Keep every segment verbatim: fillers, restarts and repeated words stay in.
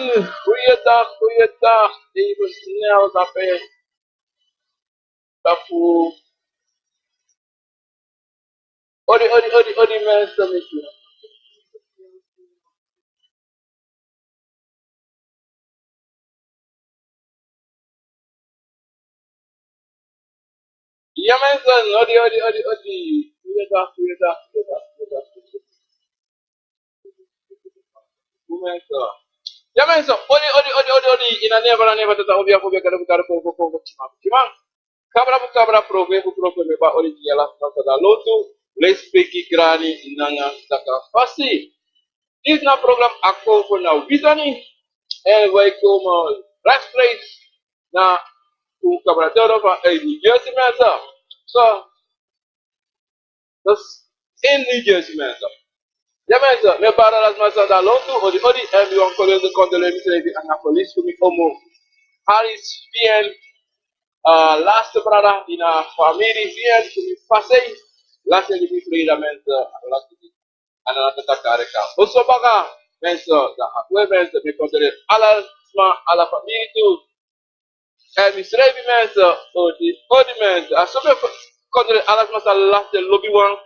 Goeiedag, goeiedag. Even snel daarbij. Daarvoor. Odi, odi, odi, odi, mensen. Ya, mensen, odi, odi, odi, odi. Goeiedag, goeiedag, goeiedag, goeiedag. Goeiedag, mensen. Ya, mensen, odi, odi, odi, odi, odi. Ina neva, na neva, tata, obia, obia, kada, kada, ko, ko, ko, ko, tima, tima. Kabra fu kabra, profe fu profe, mi ba odi gi ala sma san de na lontu, lespeki, grani nanga saka fasi. Disi na program Akomfo na wi sani, en wi e kon rechtstreeks na un kabra Theodore van uit New Jersey, mensen. So, dus in New Jersey, mensen. Ya, mensen, mi e bari ala sma san de na lontu, odi, odi, en mi wani kondoleren, kondoleren misrefi anga a verlies fu mi omu Harris Fien, eh, laatste brada, ina famiri Fien, fu mi fasi, laatste di mi vrede, mensen, laatste di, en dan tata kari en kon. Oso baka, mensen, dan a kwe, mensen, mi kondoleren ala sma, ala famiri tu. En misrefi, mensen, odi, odi, mensen. A so mi e kondoleren ala sma san lobi den lobiwan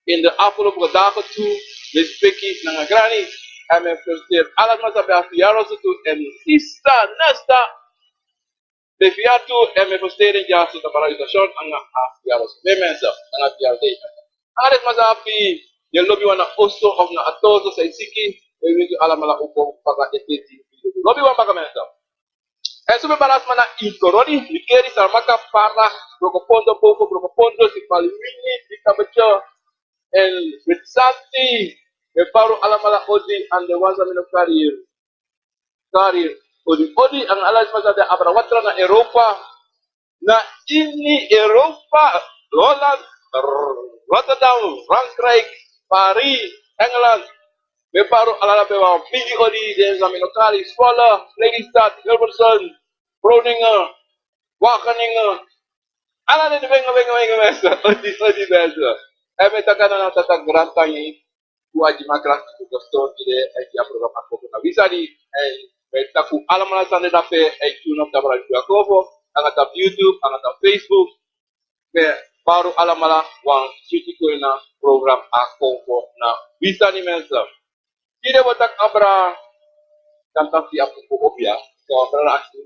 in de afgelopen dagen tu, lespeki nanga grani. En mi e feliciteren ala sma san ben abi verjaardag tu, en sista, nesta, ben abi verjaardag tu, en mi e feliciteren den dyaso, tapu ala station, anga a verjaardag, mi, mensen, anga a verjaardag. Anga den sma san abi den lobiwan na oso of na a toso san e siki, mi e winsi un alamala un kon baka ete di lobiwan baka, mensen. En so mi e bari ala sma na Intoroni, Likeri, Saramaka, Para, Brokopondo, Bofo, Brokopondo, Sipaliwini, Dikabetyo, en Wetisanti, mi e bari un alamala odi, anga den wan san mi no kari, kari, odi, odi, anga ala sma san de abra watra na Europa, na ini Europa, Holland, Rotterdam, Frankrijk, Paris, Engeland. Mi e bari un alamala pe wan bigi odi, den san mi no kari, Zwolle, Lelystad, Hilversum, Groningen, Wageningen. Ala den wengi, wengi, wengi, mensen. Odi, odi, mensen. En mi e taki nanga tata Grantangi, fu a gi mi a krakti fu kon stori tide, en gi a program Akomfo na wi sani, en mi e taki un alamala san de dape, en tune op tapu Radio Akomfo, anga tapu YouTube, anga tapu Facebook. Mi e bari un alamala wan switi kona program Akomfo na wi sani, mensen. Tide wi o taki abra, kan taki a pupu obia, so abra na aksi.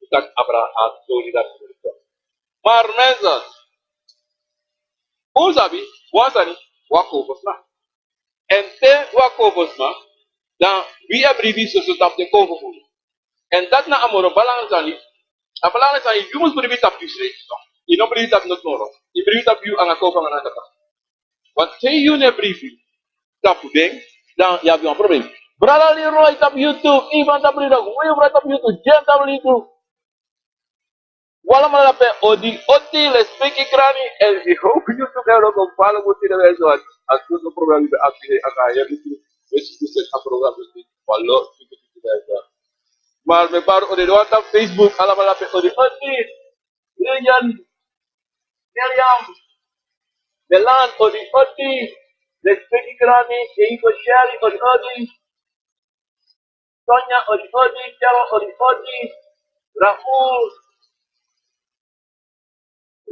Wi taki abra a stori dati. Maar mensen, un sabi, wan sani, wi Akomfo sma. En te wi Akomfo sma, dan wi e bribi soso tapu den konfo fu wi. En dati na a moro belangrijk sani. A belangrijk sani, yu mus bribi tapu yusrefi. Yu no bribi tapu noti moro. Yu bribi tapu yu anga konfo anga na kaka. Want te yu no e bribi tapu den, dan yu abi wan problem. Brada Leroy tapu YouTube, Ivan tapu YouTube, Wilfred tapu YouTube, Jen tapu YouTube. Un alamala dape, odi, odi, lespeki, grani, en mi hopi YouTube e no kon fala muti de weso. A so no problem, yu abi de anga YouTube, wesu ku seti a program, dus falo YouTube de weso. Maar mi e bari odi, den wan tapu Facebook, alamala dape, odi, odi. Lilian, Miriam, Melan, odi, odi. Lespeki, grani, Eiko, Sherry, odi, odi. Sonia, odi, odi. Chero, odi, odi. Raul,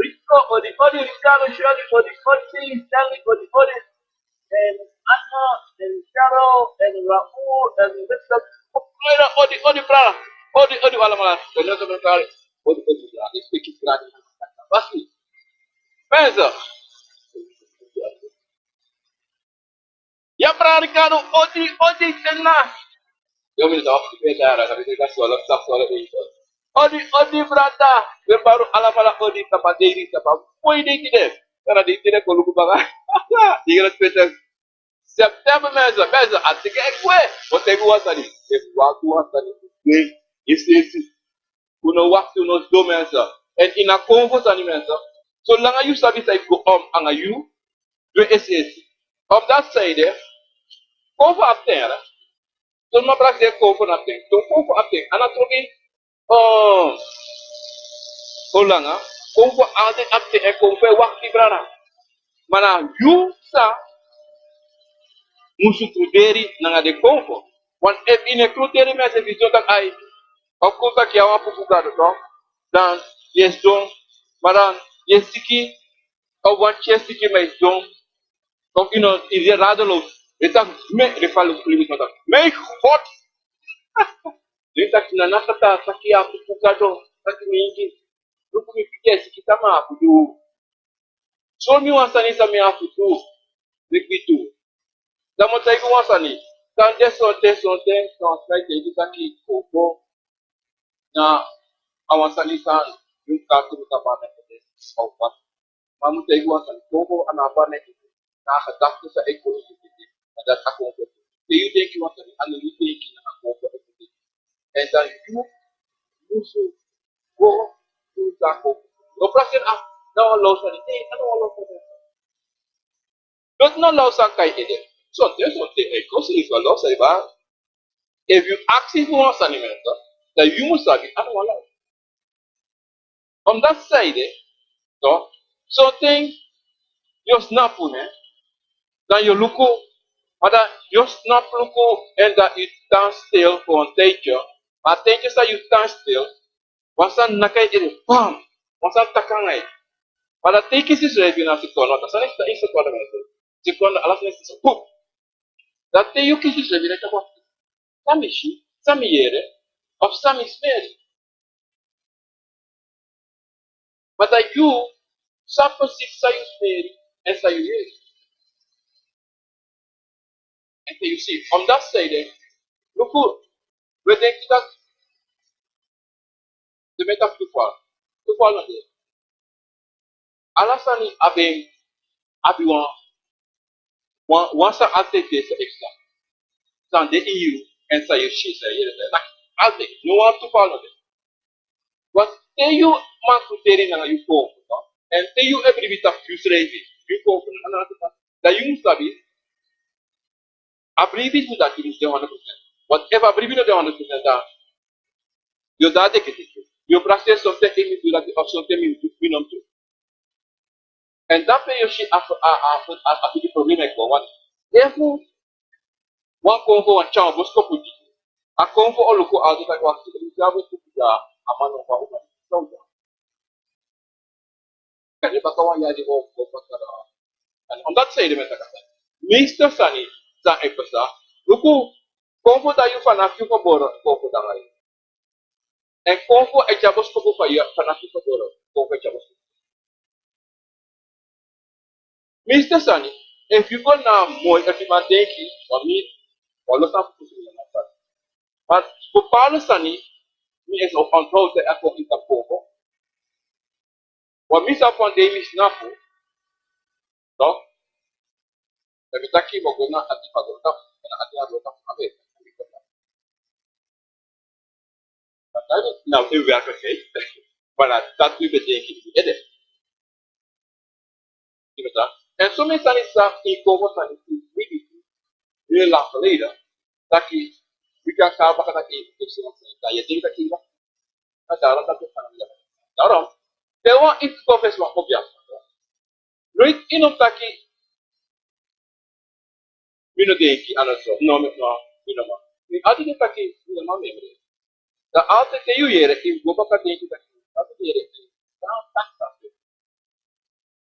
Rico, odi, odi. Ricardo, Sherry, odi, odi. Stanley, odi, odi. En Anna, en Chero, en Raul, en Victor. Odi, odi, brada. Odi, odi, alamala. Odi, odi, brada. Odi, odi, brada. Lespeki, grani. Basi. Mensen. Ya, brada Ricardo, odi, odi, tena. Yo, mi sa ofu pe dara, ka mi sa swallow, sa swallow, eh. Odi, odi, brada. Mi e bari un alamala odi, tapu a dei, tapu a foi dei tide. Tara dei tide kon luku baka. Yu e respecteri. September, mensen, mensen, a teki e kwe. Wi o teki wan sani. Efu wi wani du wan sani, wi e si, esi. Un no wakti, un no sidon, mensen. En ini a konfo sani, mensen. Solanga yu sabi san e go on anga yu, du en esi esi. Omdat san ede, konfo abi ten, hè. Son sma prakseri konfo no abi ten. Son konfo abi ten. A no trobi, eh, solanga. Konfo altijd abi ten, en konfo e wakti, brada. Ma na yu sa musu kruderi nanga den konfo. Want efu yu no e kruteri mensen, efu yu sidon taki ai, of kon taki yu a wan pupu gado, toch? Dan yu e sidon, maar dan yu e siki, of wan tyesi siki, maar yu sidon, of yu no, yu de radeloos. Yu taki, me, yu fali fu libi, maar taki, mijn God. Yu taki na nanga taki yu a pupu gado, taki mi ingi. Luku mi pikin e siki, san mi abi fu du? Sori mi wan sani san mi abi fu du, meki mi du. Dan mi o taigi wan sani. San de sonten, sonten, sonten, wan sani e taigi taki konfo na a wan sani san yu kan du, mi kan bari na ede, of wat. Ma mi o taigi wan sani, konfo a no bari na ede. Na a gedakte san e kon ini yu ede. Na dati a konfo. Te yu denki wan sani, a no yu denki, na a konfo e kon. En dan yu musu go tu taki. No prakseri a, na wan law sani. Nee, a no wan law sani. Dati na law san kai ede. Sonten, sonten, e kon srefi wan law sani, ma efu yu aksi fu wan sani, mensen, dan yu mus sabi a no wan law. Omdat zij de, toch? Sonten yu o snapu, hè? Dan yu o luku, maar dan yu o snapu luku, en dan yu tan stil voor een tijdje. Maar a tijdje san yu tan stil, wan sani naki yu ede, bam! Wan sani taki nanga yu. Maar dan te yu kisi yusrefi na seconde, want a sani e tan ini seconde, mensen. Seconde, ala sani e tan so, boep! Dan te yu kisi yusrefi, dan yu taki, san mi si, san mi yere, of san mi smeri. Maar dan yu sabi precies san yu smeri en san yu yere. En te yu si, omdat zij de, luku, we denki taki den meki toeval. Toeval no de. Ala sani abi, abi wan, wan, wan sani altijd de, san extra. San de ini yu, en san yu si, san yu yere, san yu taki. Altijd, no wan toeval no de. Want te yu man kruteri nanga yu konfo, no? En te yu e bribi taki yusrefi, yu konfo na a nanga toeval. Dan yu mus sabi, a bribi fu dati mus de honderd procent. Want efu a bribi no de honderd procent, dan yu o de a deki deki. Yu o prakseri sonten mi du dati, of sonten mi du, mi no mus du. En dape yu o si a, a, a, a, a bigi problema e kon. Want efu wan konfo, wan tyari boskopu gi yu, a konfo o luku, a o taki, wakti, yu tyari boskopu gi a man of a uma, san o du? Kande baka wan yari o, o baka da. En omdat zij de, mi e taki, meeste sani san e pasa, luku, konfo, dan yu fanafu yu gebore, konfo de nanga yu. En konfo e tyari boskopu fa yu, fanafu yu gebore, konfo e tyari boskopu. Meeste sani, efu yu go na moi, efu yu man denki, wan mi, wan lo sani fu kusu mi na sani. Maar bepaalde sani, mi e so onthoud te a kon ini a konfo. Wan mi sabi wan dei mi snapu, toch? Dan mi taki mi o go na ati fu a grontapu, na ati fu a grontapu, a be. Na in werkelijkheid. Maar na dati mi bedenki ini mi ede. Yu verstaan? En sommige sani san e kon, sani san e libi, heel lang geleden, taki, yu kan gaan baka taki, dan yu denki taki, na daarom dati sani. Daarom, te wan yu kon fesi wan obiasma, nooit yu no mus taki, mi no denki, a no so, no, mi no, mi no man. Mi altijd e taki, mi no man memre. Dan altijd te yu yere, yu go baka denki taki, altijd yere, dan taki, taki.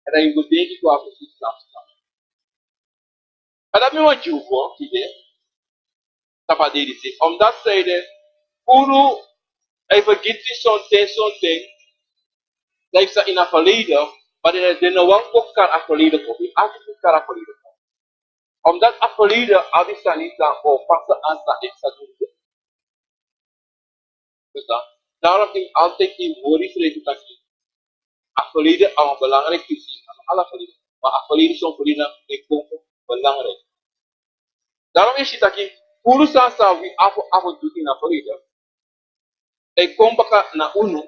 En dan yu go denki go a precies snap, snap. En dan mi wani gi unu wan tide, tapu a dei disi. Omdat zij de, unu e vergiti sonten, sonten, dan yu sa ini a verleden, maar den, den no wani go kari a verleden kon. Yu abi fu kari a verleden kon. Omdat a verleden abi sani san o pasa, a san e sa du. Dus dan, daarom yu mus altijd yu mori srefi taki a verleden a wan belangrijk kwestie, a no ala verleden. Maar a verleden, son verleden e kon belangrijk. Daarom yu si taki, unu sani san wi abi, abi du ini a verleden, e kon baka na unu,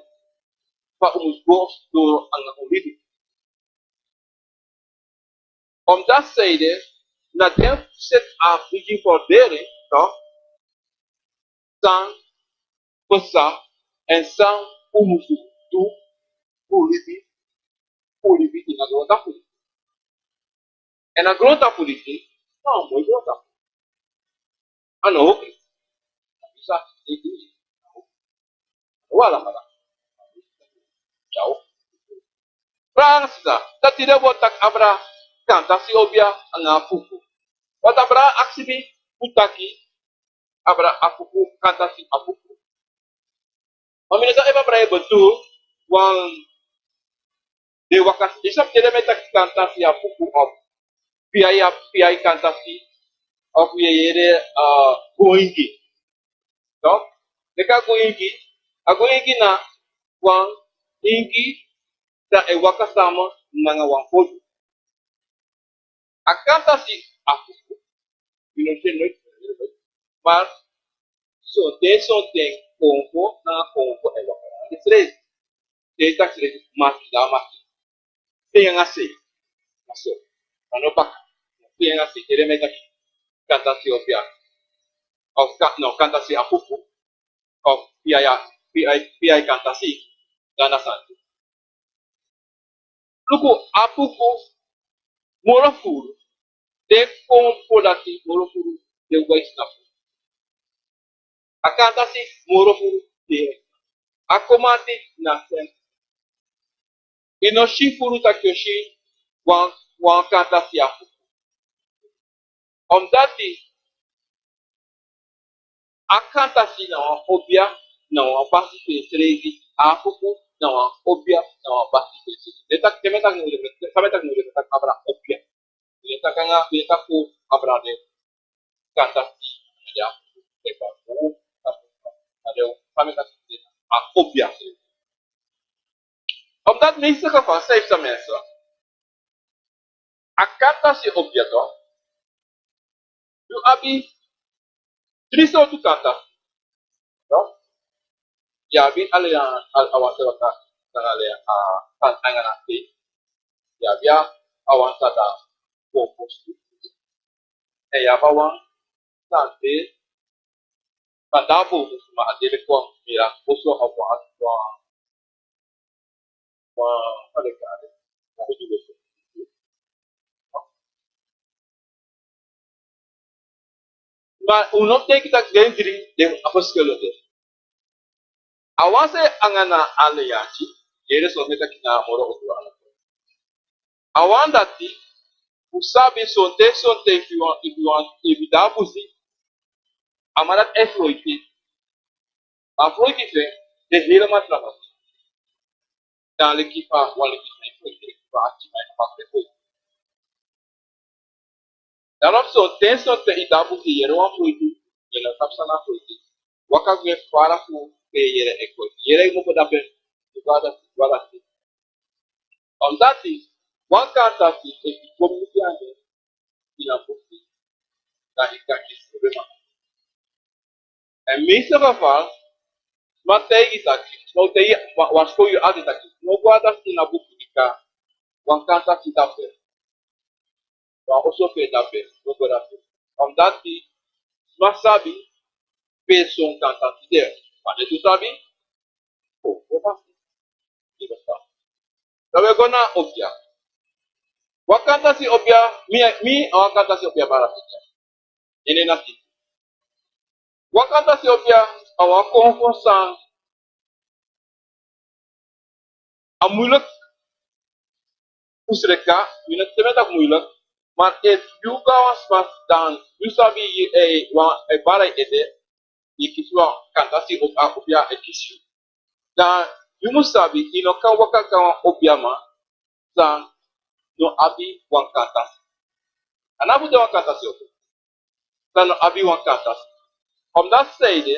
fa un mus go doro nanga un libi. Omdat zij de, na den seti a bigi verdering, toch? San pasa, en san un mus du, un libi, un libi ini a grontapu. En a grontapu disi, na wan moi grontapu. A no hopi. Sa, e, e, wala, wala. Ciao. Fransa, dati den bo taki abra kantasi obia anga afuku. Wat abra aksi mi, un taki abra afuku, kantasi afuku. Ma mi no sabi efu abra e bedoel wan den waka, yu sabi te den e taki kantasi afuku of piai, piai kantasi of yu e yere, eh, goingi. Toch? Leki a goingi, a goingi na wan ingi san e waka sama nanga wan foto. A kantasi afuku, yu no si en noiti, maar sonten, sonten konfo nanga konfo e waka nanga den srefi. Te yu taki srefi, maki, da maki. Sei anga sei. Na so. Ma no baka. Sei anga sei, te den e taki kantasi obia. Of ka-, no, kantasi afuku. Of piai, piai, piai kantasi. Dan na santi. Luku, afuku moro furu. Den konfo dati moro furu. Den wai snapu. A kantasi moro furu. Den. A komanti na sen. Yu no si furu taki yu o si wan, wan kantasi afuku. Omdati a kantasi na wan obia, na wan basi fu ensrefi. Afuku na wan obia, na wan basi fu ensrefi. Den taki, te mi e taki, te mi e taki, te mi e taki abra obia. Mi e taki anga, mi e taki abra den kantasi, ya, den kantasi, a den, fa mi e taki, a obia. Omdati mi e saka fa, san yu sabi, mensen. A kantasi obia tu. Yu abi dri sortu kantasi. No? Yu abi ala, ala, a wan san e waka nanga ala, a, san e waka nanga a sei. Yu abi a, a wan san de bobosu. Èn yu abi a wan san de, san de bobosu, ma a de leki wan mira, oso a wan, wan, wan, fa den e kari en, wan gudu oso. Ma un no denki taki den dri den a verschil de. A wan san e nanga na a leyanti, yere, so mi e taki na a moro otu wan. A wan dati, un sabi sonten, sonten efu yu wan, efu yu wan, efu yu de a busi, a man dati e froiti. A froiti fu en de helemaal tra. Dan leki fa, wan leki fa e froiti, leki fa a ati man e froiti. Daarom sonten, sonten yu de a busi, yu yere wan froiti, yu no sabi san na froiti. Waka gwe fara fu pe yu yere e kon. Yere e mofo dape, yu go a dati, go a dati. Omdati, wan kantasi, efu yu kon miti anga en ini a busi, dan yu kan kisi problema. Èn meeste geval, sma taigi taki, sma o taigi, wa-, wan siko yu ati taki, no go a dati ini a busi bika wan kantasi dape. Wan oso fu en dape, no go dape. Omdati sma sabi pe son kantasi de. Ma den tu sabi, o, o fasi. Yu e ferstan. Dan wi e go na obia. Wan kantasi obia, mi, mi, a wan kantasi obia bari a fiti. Ini en nati. Wan kantasi obia, a wan konfo san a moeilijk fu sreka, mi no, te mi e taki moeilijk, maar efu yu go a wan sma, dan yu sabi yu e, wan, e bari a ede, yu kisi wan kantasi obia, obia e kisi yu. Dan yu mus sabi, yu no kan waka kon a wan obiaman san no abi wan kantasi. A no abi wan kantasi obia san no abi wan kantasi. Omdati san ede,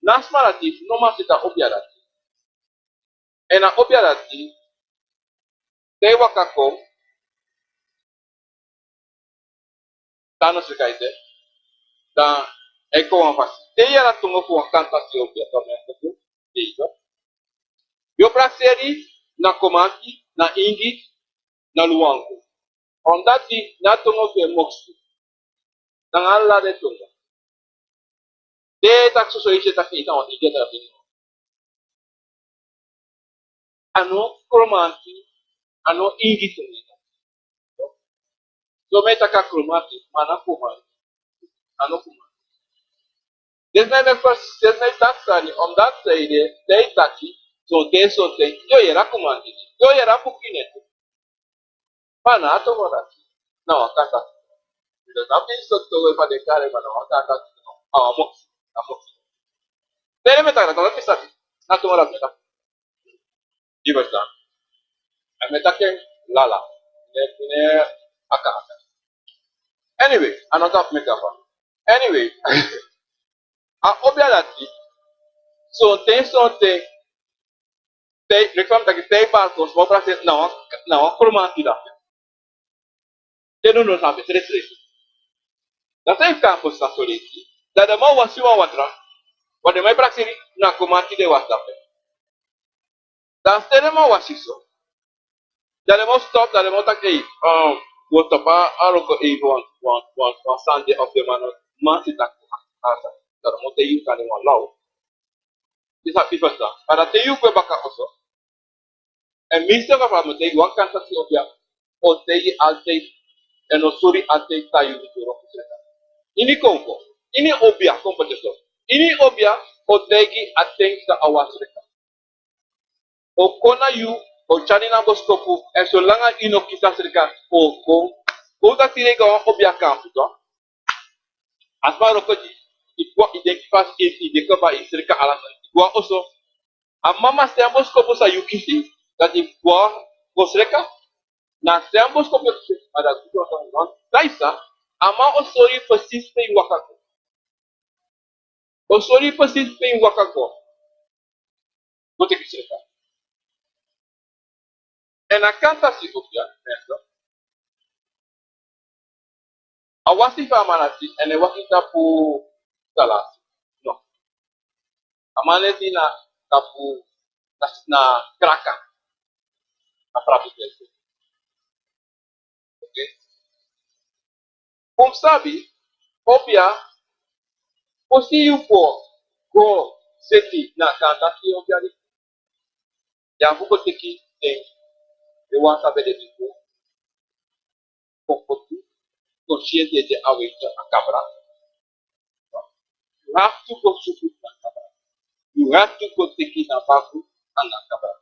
na a sma dati no man seti a obia dati. Èn a obia dati, te yu waka kon, dan no sreka ete, dan a e kon wan fasi. Te yu yere a tongo fu wan kantasi obia, dan mi e taki, te yu go, yu o prakseri na Kromanti, na Ingi, na Luangu. Omdati na a tongo fu en moksi. Nanga ala den tongo. Te yu e taki soso, yu e taki yu na wan Ingi, yu e taki yu na wan. A no Kromanti, a no Ingi tongo. So mi e taki a Kromanti, ma a no Kromanti. A no Kromanti. Disi na yu e fasi, disi na yu taki sani, omdat te yu de, te yu taki, sonten, sonten, yu o yere a komanti, yu o yere a buki neti. Ma na a tongo dati. Na wan kanta. Yu no sabi so tongo fa den kari, ma na wan kanta. A wan moksi, a moksi. Te den mi e taki, na tongo dati mi sabi. Na tongo dati mi e taki. Yu e ferstan? A mi e taki en lala. Ne, ne, aka, aka. Anyway, a no tapu mi kaba. Anyway, a obiya dati, sonten, sonten, te, leki fa mi taki, te yu bari kon, so prakseri na wan, na wan komanti dati. Te no, no, san ben srefsrefi. Dan san yu kan kon sa soleki. Dan den man wasi wan watra. Wan den man e prakseri na komanti den watra. Dan te den man wasi so. Dan den man stop, dan den man taki, ei, um, wi o stop a, a wroko, ei, wan, wan, wan, wan sani de of den man no, man si taki, a, a, dan den man taigi yu kan de wan law. Yu sabi, yu ferstan. Ma dan te yu gwe baka oso. Èn mi srefi, fa mi o taigi wan kantasi obiya, o taigi altijd, èn o sori altijd san yu mus du fu sreka. Ini konko, ini obiya, kon poti so. Ini obiya, o taigi a ten san a wani sreka. O kon na yu, o tyari na boskopu, èn solanga yu no kisi a sreka, o kon. Kon taki yu e go a wan obiya kampu, toch. A sma wroko di, i kon, i denki fasi, i, i denki kaba, i sreka ala sani. I go a oso. A mama, san a boskopu san yu kisi, dati i go, go sreka. Na san a boskopu yu kisi, ma dati i go, san a mama o sori yu precies pe yu waka go. O sori yu precies pe yu waka go. Go teki sreka. Èn a kantasi obiya, mensen. A wasi fu a man dati, èn a e waki tapu salasi. No. A man dati na tapu, na, na kraka. Na prabu tesi. Oké. Un sabi, obiya, fosi yu fu go seti na kantasi obiya di. Yu abi fu go teki den, den wan san ben de bifo. Kon poti, kon si en dede a wei a kabra. Yu abi fu go suku na kabra. Yu abi fu go teki na baku anga kabra.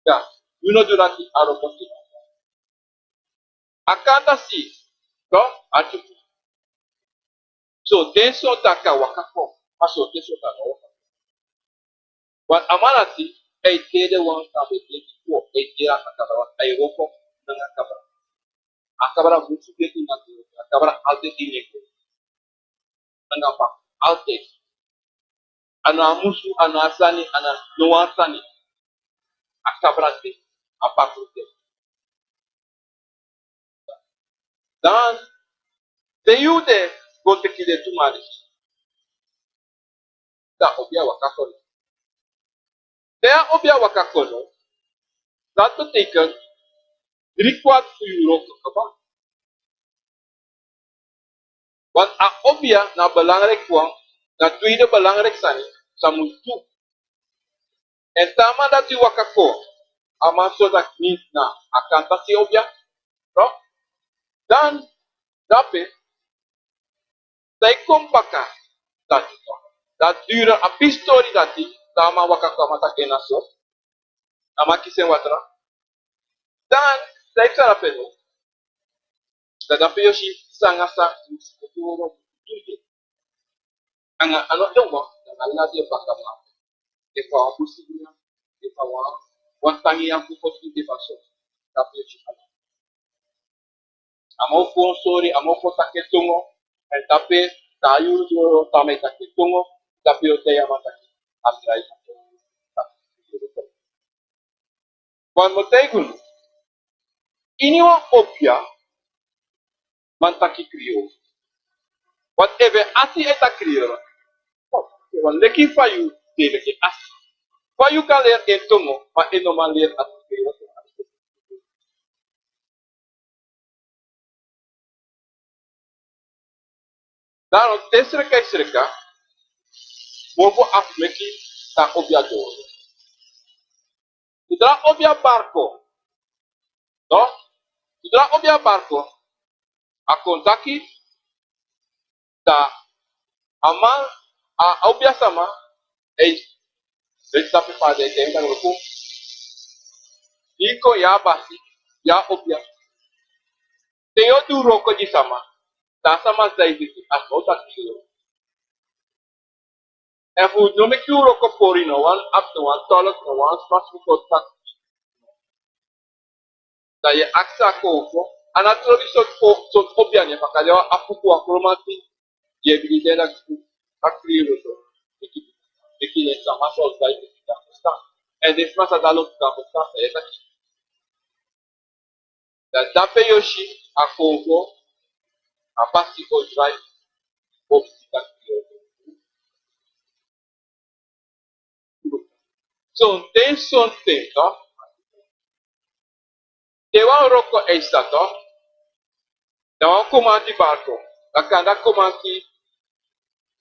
Ya, yu no du dati a wroko. A kantasi, toch, a tyuku. So, den so taki a waka kon, ma so, den so taki a waka kon. Want a man dati, a e teki den wan san ben de bifo, a e teki a kabra, want a e wroko nanga kabra. A kabra musu de ini a, a kabra altijd de ini en. Nanga baku, altijd. A no a musu, a no a sani, a no a no wan sani. A kabra de, a baku de. Dan, te yu de, go teki den tu man disi. Dan obiya waka kon. Te a obiya waka kon, dati betekent drie kwart fu yu wroko kaba. Want a obiya na belangrijk wan, na tweede belangrijk sani san mus du. Èn te a man dati waka kon, a man so taki na a kantasi obiya, toch? Dan, dape, te a kon baka, dati, dati duru a pisi tori dati, te a man waka kon a man taki na so, a man kisi en watra. Dan, te a kon dape no, dan dape yu o si san a sa, yu o si. Anga a no tongo, anga ala den baka man. Efu a wan busi nyan, efu a wan, wan tangi nyan fu poti den baka so. Dape yu o si ala. A man o kon sori, a man o kon taki en tongo, èn dape, te a yuru doro, te a man e taki en tongo, dape yu o taigi a man taki, a drai. Wan mi o taigi unu. Ini wan obiya, man taki kriol. Want efu en ati e taki kriol. Wan leki fa yu de leki ati. Fa yu kan leri en tongo, ma en no man leri ati kriol. Dan te sreka e sreka, mofo abi meki san obiya doro. Zodra obiya bari kon, toch? Zodra obiya bari kon, a kon taki, dan A man, a, a obia sama, e, e sabi fa den e taki, luku. Yu kon, yu a basi, yu a obia. Te yu o du wroko gi sama, dan a sama sa e taki, a so taki yu. Èn fu no meki yu wroko pori, no wan apu, no wan tolk, no wan sma fu kon taki. Dan yu e aksi a konfo, a no trobi sortu, sortu obia nen, ma kande wan apuku, wan kromanti, yu e bigin de na, na kriyoro so. Meki, meki den sama so drai, meki den kan ferstan. Èn den sma san de lontu kan ferstan san yu e taki. Dan drape yu o si a konfo, a pasi o drai, o bigin taki kriyoro. Sonten, sonten, toch? Te wan wroko e saka, dan wan kromanti bari kon. Dan kande a kromanti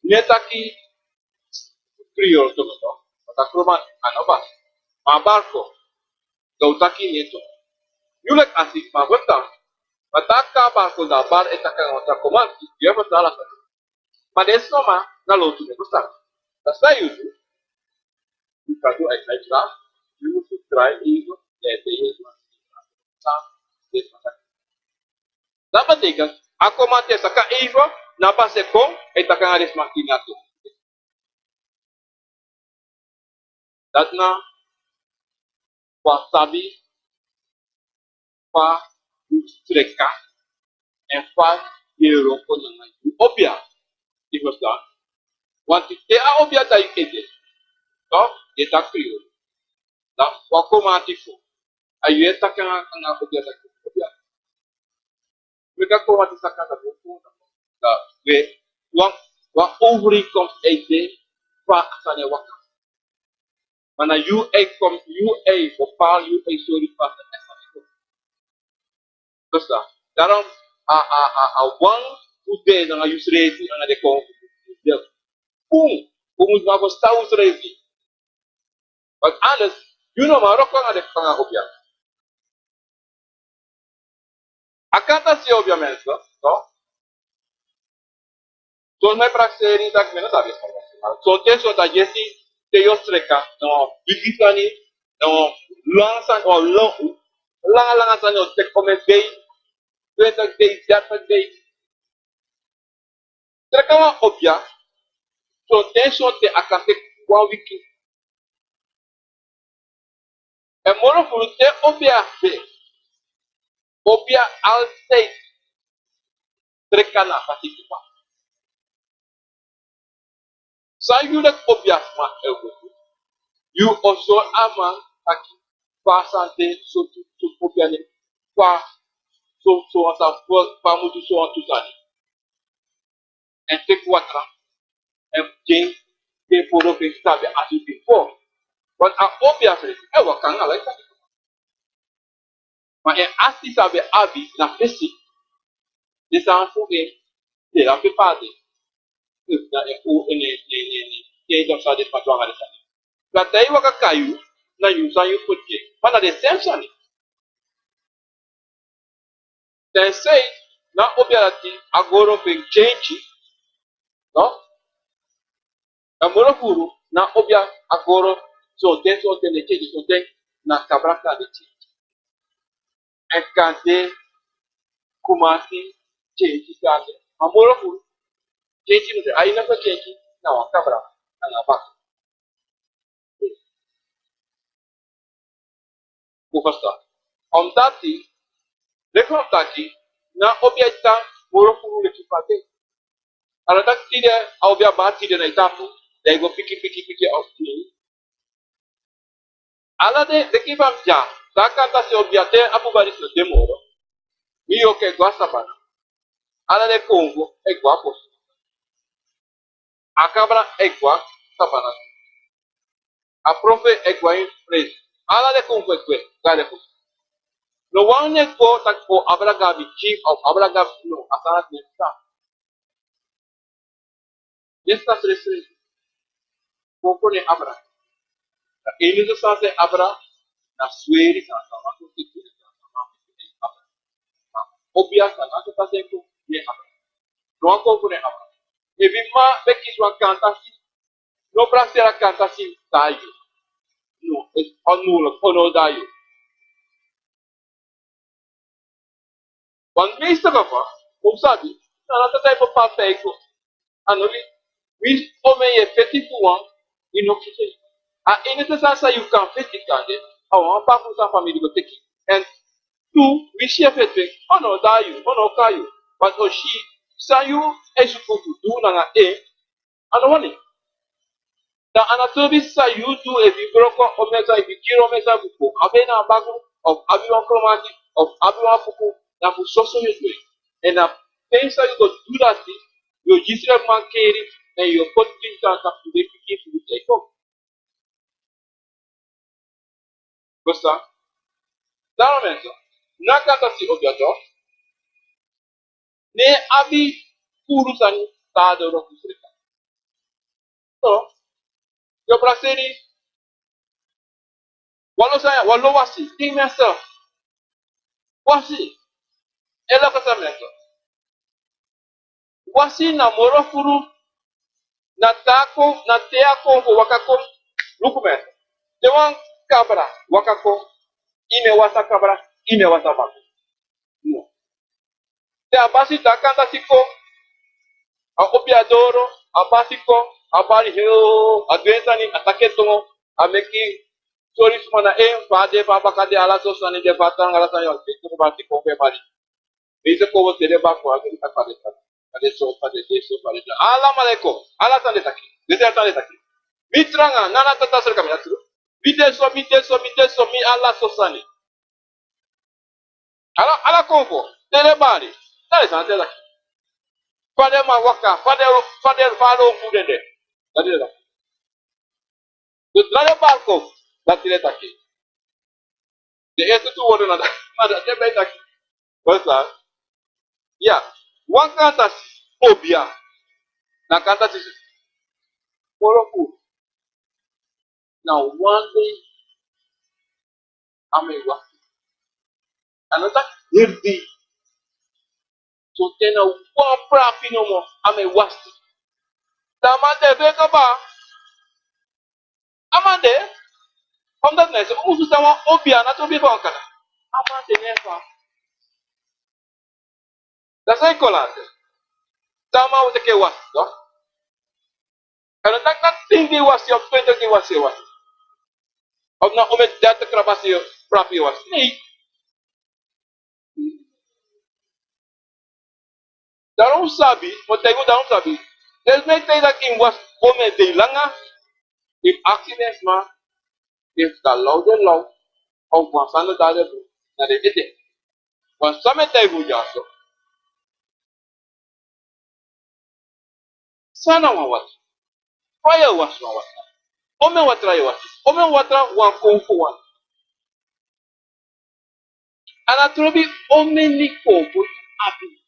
no e taki kriyoro, toch? Want a kromanti a no bari. Ma a bari kon. Dan un taki en, toch? Yu leki a siki man, ferstan. Ma te a bari kon, dan a bari e taki nanga wan tra kromanti, yu e ferstan ala sani. Ma den sma na lontu no e ferstan. Dan san yu du? Yu kan du, a e taki, yu musu try even, den e taki, yu musu try even. San den sma taki. Dati betekent, a kromanti e saka even, na a basi e kon, e taki nanga den sma krin, toch? Dati na fu a sabi fa yu streka, èn fa yu e wroko nanga yu obia. Yu ferstan? Want te a obia de na yu ede, toch, yu e taki kriyoro, dan wan kromanti fu, a yu e taki nanga, nanga obia, taki obia. Meki a kromanti saka, dan go kon, dan we, wan, wan overeenkomst e de fa a sani e waka. Ma na yu e kon, yu e bepaal, yu e sori fa a sani e kon. Dus, eh, daarom, a, a, a, a wan fu de nanga yusrefi, nanga den kon, bun, un musu man ferstan unsrefi. Want anders, yu no man wroko nanga den, nanga obia. A kan taki yu e obia mensen, toch? Soms mi e prakseri taki mi no sabi. Sonten, sonten yu e si, te yu o streka, na wan bigi sani, na wan langa sani, wan langa, langa, langa sani o teki omeni dei, twintig dei, dertig dei. Streka wan obia, sonten, sonten a kan teki wan wiki. Èn moro furu, te obia de, obia altijd streka na a fasi kba. San yu leki obia sma e go du, yu o sori a man taki fa a sani de, sortu, sortu obia nen, fa, so, so wan sani, fa a mu du sowantu sani. Èn teki watra, èn gi en, gi en voorbeeld san a ben abi bifo. Want a obia srefi e waka nanga ala den sani. Ma en ati san a ben abi na fesi, den sani fu en, den abi pardon. Dan en fu en, en, en, en, en, en, den sani, den sani. Dan te yu waka kon na yu, na yu sani yu poti. Ma na den same sani. Tensei na obia dati a goro fu en change, no? Dan moro furu na obia a goro, sonten, sonten den change, sonten na kabra kande change. Èn kande kromanti change kande. Ma moro furu change no de, a ini a change na wan kabra, na wan baka. Un ferstan? Omdat, leki fa mi taki, na obia e tan moro furu leki fa a de. A no taki tide, a obia bari tide na yu tapu, dan yu go piki, piki, piki a obia. Ala den, leki fa mi dya, san a kan taki, obia, te a buba disi no de moro, mi yoku e go na sabana. Ala den konfo e go na bosu. A kabra e go na sabana. A profe e go na ini presi. Ala den konfo e go, go na den konfo. No wan no e go taki o abra go na mi chief, o abra go na mi, no, a sani dati no e tan. Yu e si, na srefsrefi. Konfo no e abra. Na enigi sani san e abra, na sweri san, san a man kon teki, san a man kon teki e abra. Ma obia san, na so san e kon, yu e abra. No wan konfo no e abra. Efu yu mama ben kisi wan kantasi, no braseri a kantasi, dan yu no, esi onmogelijk, ono dan yu. Want meeste geval, un sabi, na dati a type praktijk. A no wi, wi omen yu e feti fu wan, yu no kisi en. A enige sani san yu kan feti kande, a wan baku san famiri go teki. En tu, wi si e feti, ono dan yu, ono kai yu. Want o si san yu e suku fu du nanga en, a no wani. Dan a no trobi san yu du, efu yu broko omen sani, efu yu kiri omen sani fu kon abi en na a baku, of abi wan kromati, of abi wan fuku, na fu soso yu du en. En na te san yu go du dati, yu o gi srefi mankeri, en yu o poti pikin tan tapu den pikin fu yu tyai kon. Kosa. Daarom mensen, na kantasi obiato, ne abi furu sani san a doro fu srefi. So, yu o braseri, wan lo sani, wan lo wasi, den mensen. Wasi, e loko san mensen. Wasi na moro furu, na te a kon, na te a kon fu waka kon, luku mi. Te wan kabra waka kon, yu no e wasi a kabra, yu no e wasi a baku. No. Te a basi, te a kantasi kon, a opo a doro, a basi kon, a bari hei, a du en sani, a taki en tongo, a meki sori suma na en, fa a de, fa a baka de, ala so sani de, fa a tan, ala sani, a meki a basi kon, pe bari. Mi se kon, te den baka, a meki a fa den tan. Fa den so, fa den de so, fa den tan. Ala maleko, ala sani den taki. Den sani den taki. Mi tranga, na na tata sori kami atu. Mi de so, mi de so, mi de so, mi ala so sani. Ala, ala konfo, te den bari. Dati den sani den taki. Fa den man waka, fa den, fa den, fa den o fu den de. Dati den taki. Dus na den bari kon, dati den taki. Den eerste tu wortu na dati, na dati den ben taki. Kosa. Ya, wan kantasi obia. Na kantasi moro furu. Na wan dei a mu e wasi. A no taki heri dei. Sonten na wan prapi nomo a mu e wasi. Dan a man de, fu en kaba. A man de, omdat na yu musu sabi wan obia, na tu obia fu wan kantasi. A man de, ne fa. Dati san yu kon lasi. San a man o teki wasi, toch? A no taki na tin dei wasi, of twenti dei wasi, wasi. Of na omeni dertig krabasi, prapi wasi. Nee. Daarom sabi, want a go daarom sabi. Dus mi e taigi taki yu mus wasi omeni dei langa, yu mus aksi den sma, efu den law, den law, of wan sani dati den du, na den ete. Wan sani mi e taigi unu dyaso. San na wan watra? Fa yu e wasi wan watra? Omeni watra yu e wasi? Omeni watra wan konfo wani? A no trobi omeni konfo yu abi.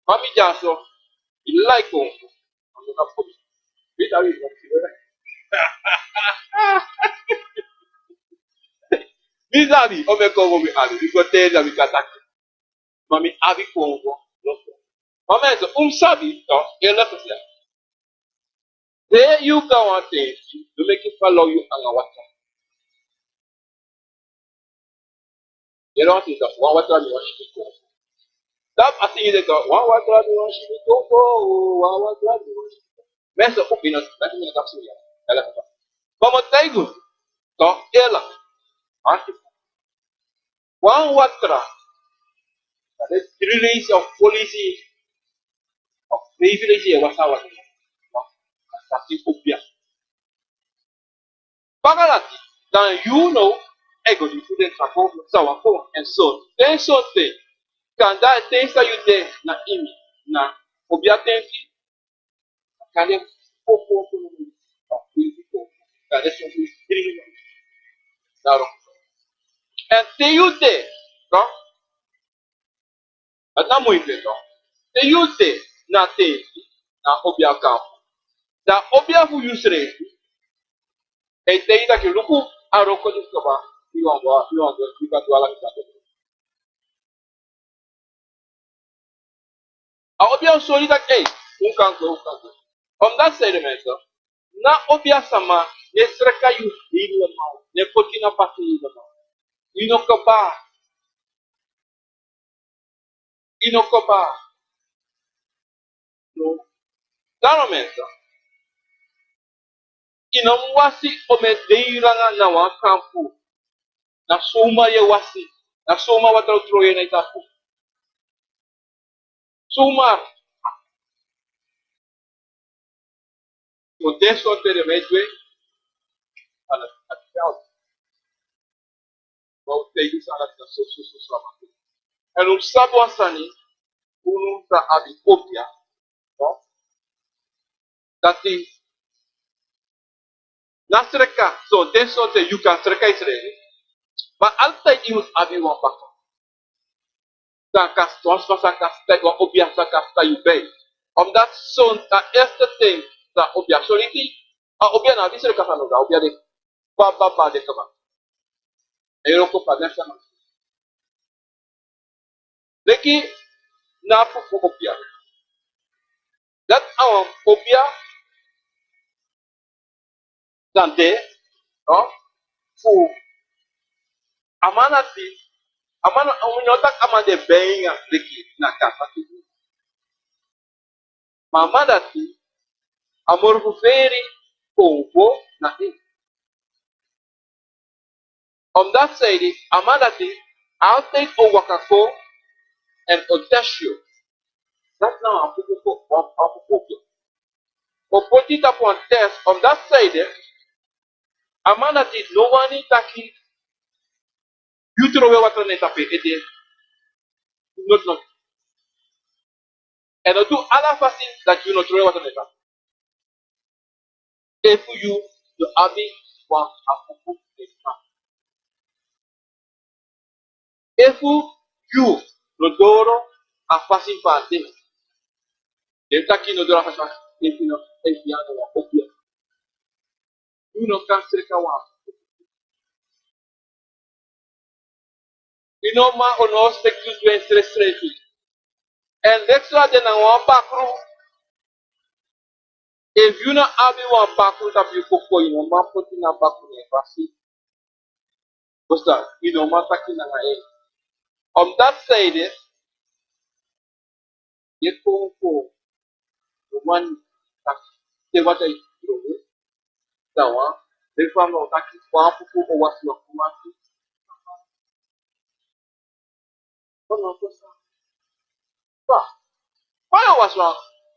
Ma mi dyaso, yu like konfo. Mi sabi omeni konfo mi abi, mi go teri, mi kan taki. Ma mi abi konfo. Ma mensen, un mus sabi, toch, eerlijk gezegd. Te yu go na wan tenki, no meki en verlei yu nanga watra. Yu no wani si, toch, wan watra mi wani si mi konfo. Dati a singi de, toch, wan watra mi wani si mi konfo, wan watra mi wani si mi konfo. Mensen, un bini, mensen, mi no kan si ya. Eerlijk gezegd. Ma mi o taigi unu, toch, eerlijk. Wan watra. Na den dri leisi of fo leisi of feifi leisi yu e wasi a watra. A sani obia. Baka dati, dan yu now e go du fu den sani, san wani kon, èn so, den so te, kande a ten san yu de na ini, na obia tenki, kande fo, fo, fo, fo, kande so, so, dringi. Daarom. Èn te yu de, no? Dati na moiti, no? Te yu de na tenki, na obia kampu. Dan obia fu yusrefi e taigi yu taki luku, a wroko disi kaba, yu wani go, yu wani go, yu kan du ala, yu kan du. A obia o sori yu taki, ei, Un kan gwe, un kan gwe. Omdat zij de mensen, na obiasama, ne sreka yu helemaal, ne poti na pasi helemaal. Yu no kaba. Yu no kaba. No. Daarom mensen, yu no mu wasi omeni dei langa na wan kampu. Na suma yu e wasi, na suma watra o tron yu na yu tapu. Suma. So den sortu den e dwe. Ala, ala. Wan o taigi yu san dati na so, so, so, so a man du. Èn un sabi wan sani, unu sa abi obia. No? Dati na sreka, so den sortu yu kan sreka yu srefi. Ma altijd yu mus abi wan baka. San kan, wan sma san kan stai, wan obia san kan stai yu bij. Omdat so, a eerste ting san obia, so leki a obia na abi sreka san no, a obia de. Ba, ba, ba, de kaba. En yu no kon pa neks a man. Leki na fufu obia. Dati a wan obia san de, no? Fu a man dati, a man, a man no taki a man de bijna leki na kasa tu. Ma a man dati, a moro fu feri kon go na en. Omdat zij de, a man dati altijd o waka kon en o test yu. Dati na wan fufu, wan, wan fufu. O poti yu tapu wan test, omdat zij de, a man dati no wani taki yu trowe watra na en tapu en ede. No, no. Èn o du ala fasi dati yu no trowe watra na en tapu. Efu yu no abi wan afuku na en tapu. Efu yu no doro a fasi fu a ten. Den taki no doro a fasi fu a ten, efu no, efu yu no wan obia. Yu no kan sreka wan. Yu no man o no sreki yu srefi. Èn leki so a de na wan bakru. Efu yu no abi wan bakru tapu yu koko, yu no man poti na bakru na en fasi. Bika yu no man taki nanga en. Omdat zij de, yu e kon fu wan taki te watra yu droge. Dan wan, leki fa mi o taki, wan afuku o wasi wan kromanti. Fa yu o wasi wan,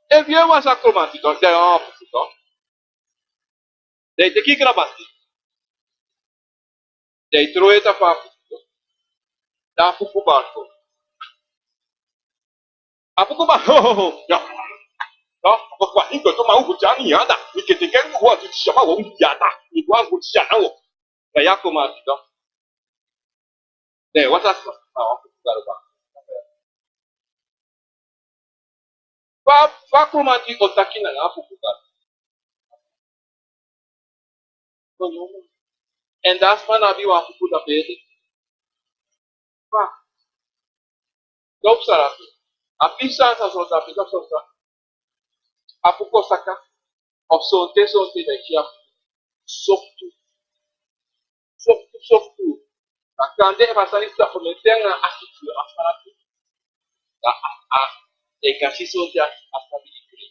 efu yu e wasi a kromanti, dan yu e wasi wan afuku, dan yu teki yu krabasi. Dan yu trowe en tapu a afuku. Dan afuku bari kon. Afuku bari, ho, ho, ho, ya. Ya, afuku bari, inko to ma ugu jani yada. Mi ke teke mi wa tu shama wa ugu yada. Mi wa ugu shana wo. Na ya kromanti dan. Dan watra sa, na afuku bari ba. Fa, fa kromanti o taki nanga afuku bari. Èn dan a sma no abi wan afuku tapu en ede. Fa. Dopu sara. A pisi sani san so tapu en, dopu sara. Afuku o saka. Of sonten, sonten dan yu si afuku. Softu. Softu, softu. A kande efu a sani sa o meti nanga a siki a sara tu. A, a, a, e kan si sonten a, a sani e kre.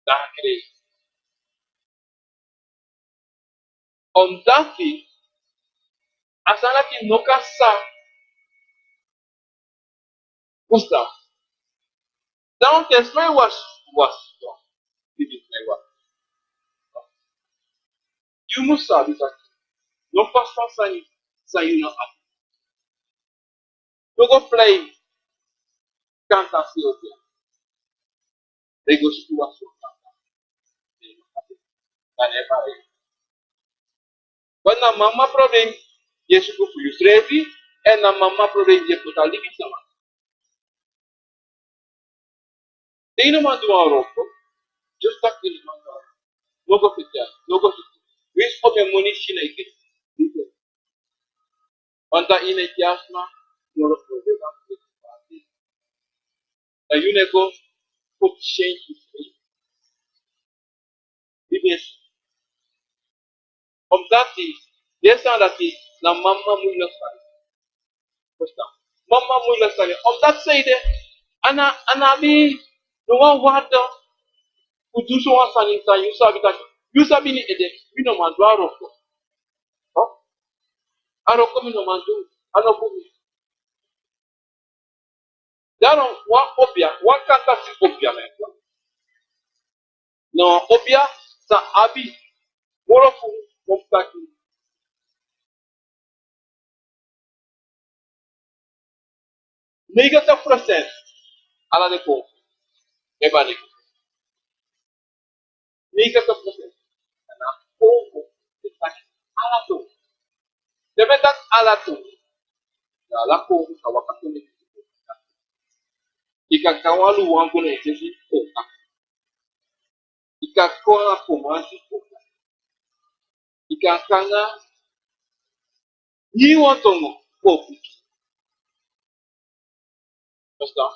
Dan a kre. Omdati a sani dati no kan sa. Usa. Dan te sma e wasi, wasi, wasi. Te sma e wasi. Yu mus sabi taki no fasi san yu, san yu no abi. No go prei kanta si obi. Den go suku wan suma kanta. Dan e bai. Want na mama problem yu e suku fu yusrefi, èn na mama problem yu e poti a libi sama. Te yu no man du wan wroko, just taki yu no man du wan wroko. No go feti, no go feti. Winsi omeni moni si na yu kisi. Want dan yu no e gi a sma moro problema fu feti. Dan yu no e go poti syen fu yu. Yu ben si. Omdati den sani dati na mama muilek sani. Mama muilek sani. Omdati sei de, a no, a no abi no wan wado fu du so wan sani san yu sabi taki, yu sabi ini ede, mi no man du a wroko. A wroko mi no man du, a no bun. Daarom wan obia, wan kantasi obia, na wan obia san abi moro fu, kon taki, negentig procent ala den kon, e bari. Negentig procent na Kongo. Den taki ala tongu. Den ben taki ala tongu. Na ala Kongo sa waka toni. Yu kan kon anga Luango, na yu srefi Kongo. Yu kan kon anga Komansi, Kongo. Yu kan kon anga niiwan tongo, Kongo. Verstaan?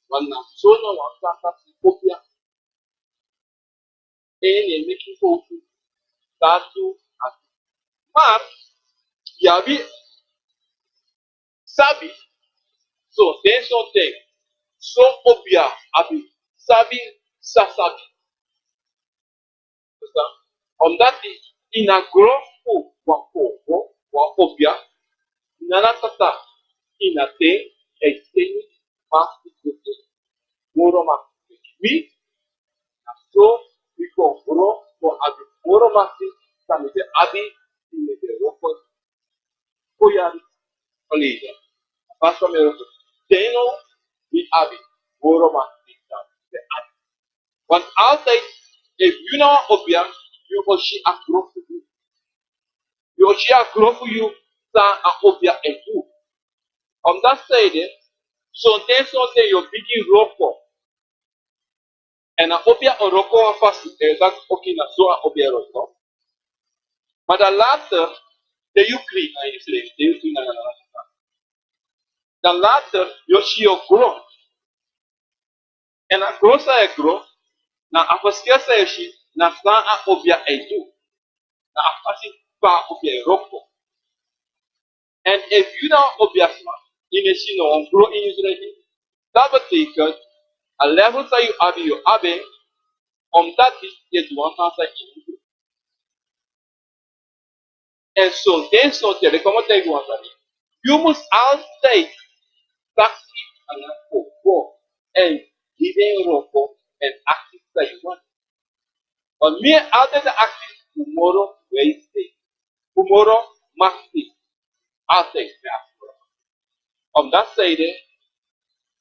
Want na so na wan kantasi obia. En yu e meki fowtu, dati a. Maar yu abi sabi, sonten sonten, son obia abi sabi, san sabi. Omdati ini a gron fu wan Kongo, wan obia, nana tata ini a ten e seni makti go te. Moro makti gi wi, na so wi kon gron kon abi moro makti san mi ben abi ini den wroko. Kon yari, wan leisi. A pasa mi e wroko. Te now mi abi moro makti san mi ben abi. Want altijd, efu yu na wan obia, yu o si a gron fu yu. Yu o si a gron fu yu san a obia e du. Omdati sei de, sonten sonten yu o bigin wroko. En a obia o wroko wan fasi, en dati oké, na so a obia e wroko. Maar dan later, te yu krin na yu srefi, te yu krin na yu srefi. Dan later yu o si yu o gron. En a gron san yu e gron, na a verschil san yu e si, na san a obia e du. Na a fasi fa a obia e wroko. En efu yu na wan obiasma, yu no e si no wan gron ini yusrefi, dat betekent a level san yu abi, yu abi en, omdati yu e du wan sani san yu no du. En sonten sonten, leki fa mi o taigi wan sani. Yu mus altijd taksi nanga Kongo en gi den wroko en aksi san yu wani. Want mi e altijd aksi fu moro wijsheid, fu moro makti. Altijd mi e aksi moro makti. Omdati sei de,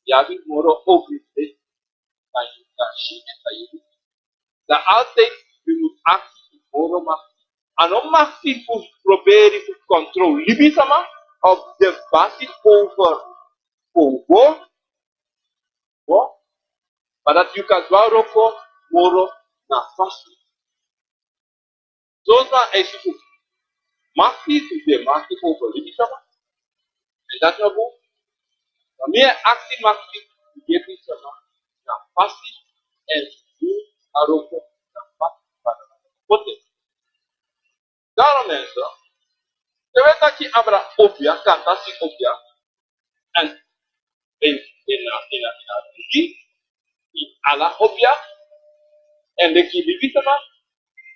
yu abi moro overzicht, dan yu kan si en dan yu du. Dan altijd yu mus aksi fu moro makti. A no makti fu proberi fu controle libisma of de basi over Kongo. Go. Maar dati yu kan du a wroko moro na fasi. Soso a e suku makti fu de makti over libisma. En dati no bun. Ma mi e aksi makti fu gi libisma na fasi, en du a wroko na fasi. Daarom mensen, te wi e taki abra obia, kantasi obia, en, en, en, en, en, en, ala obia, en leki libisma,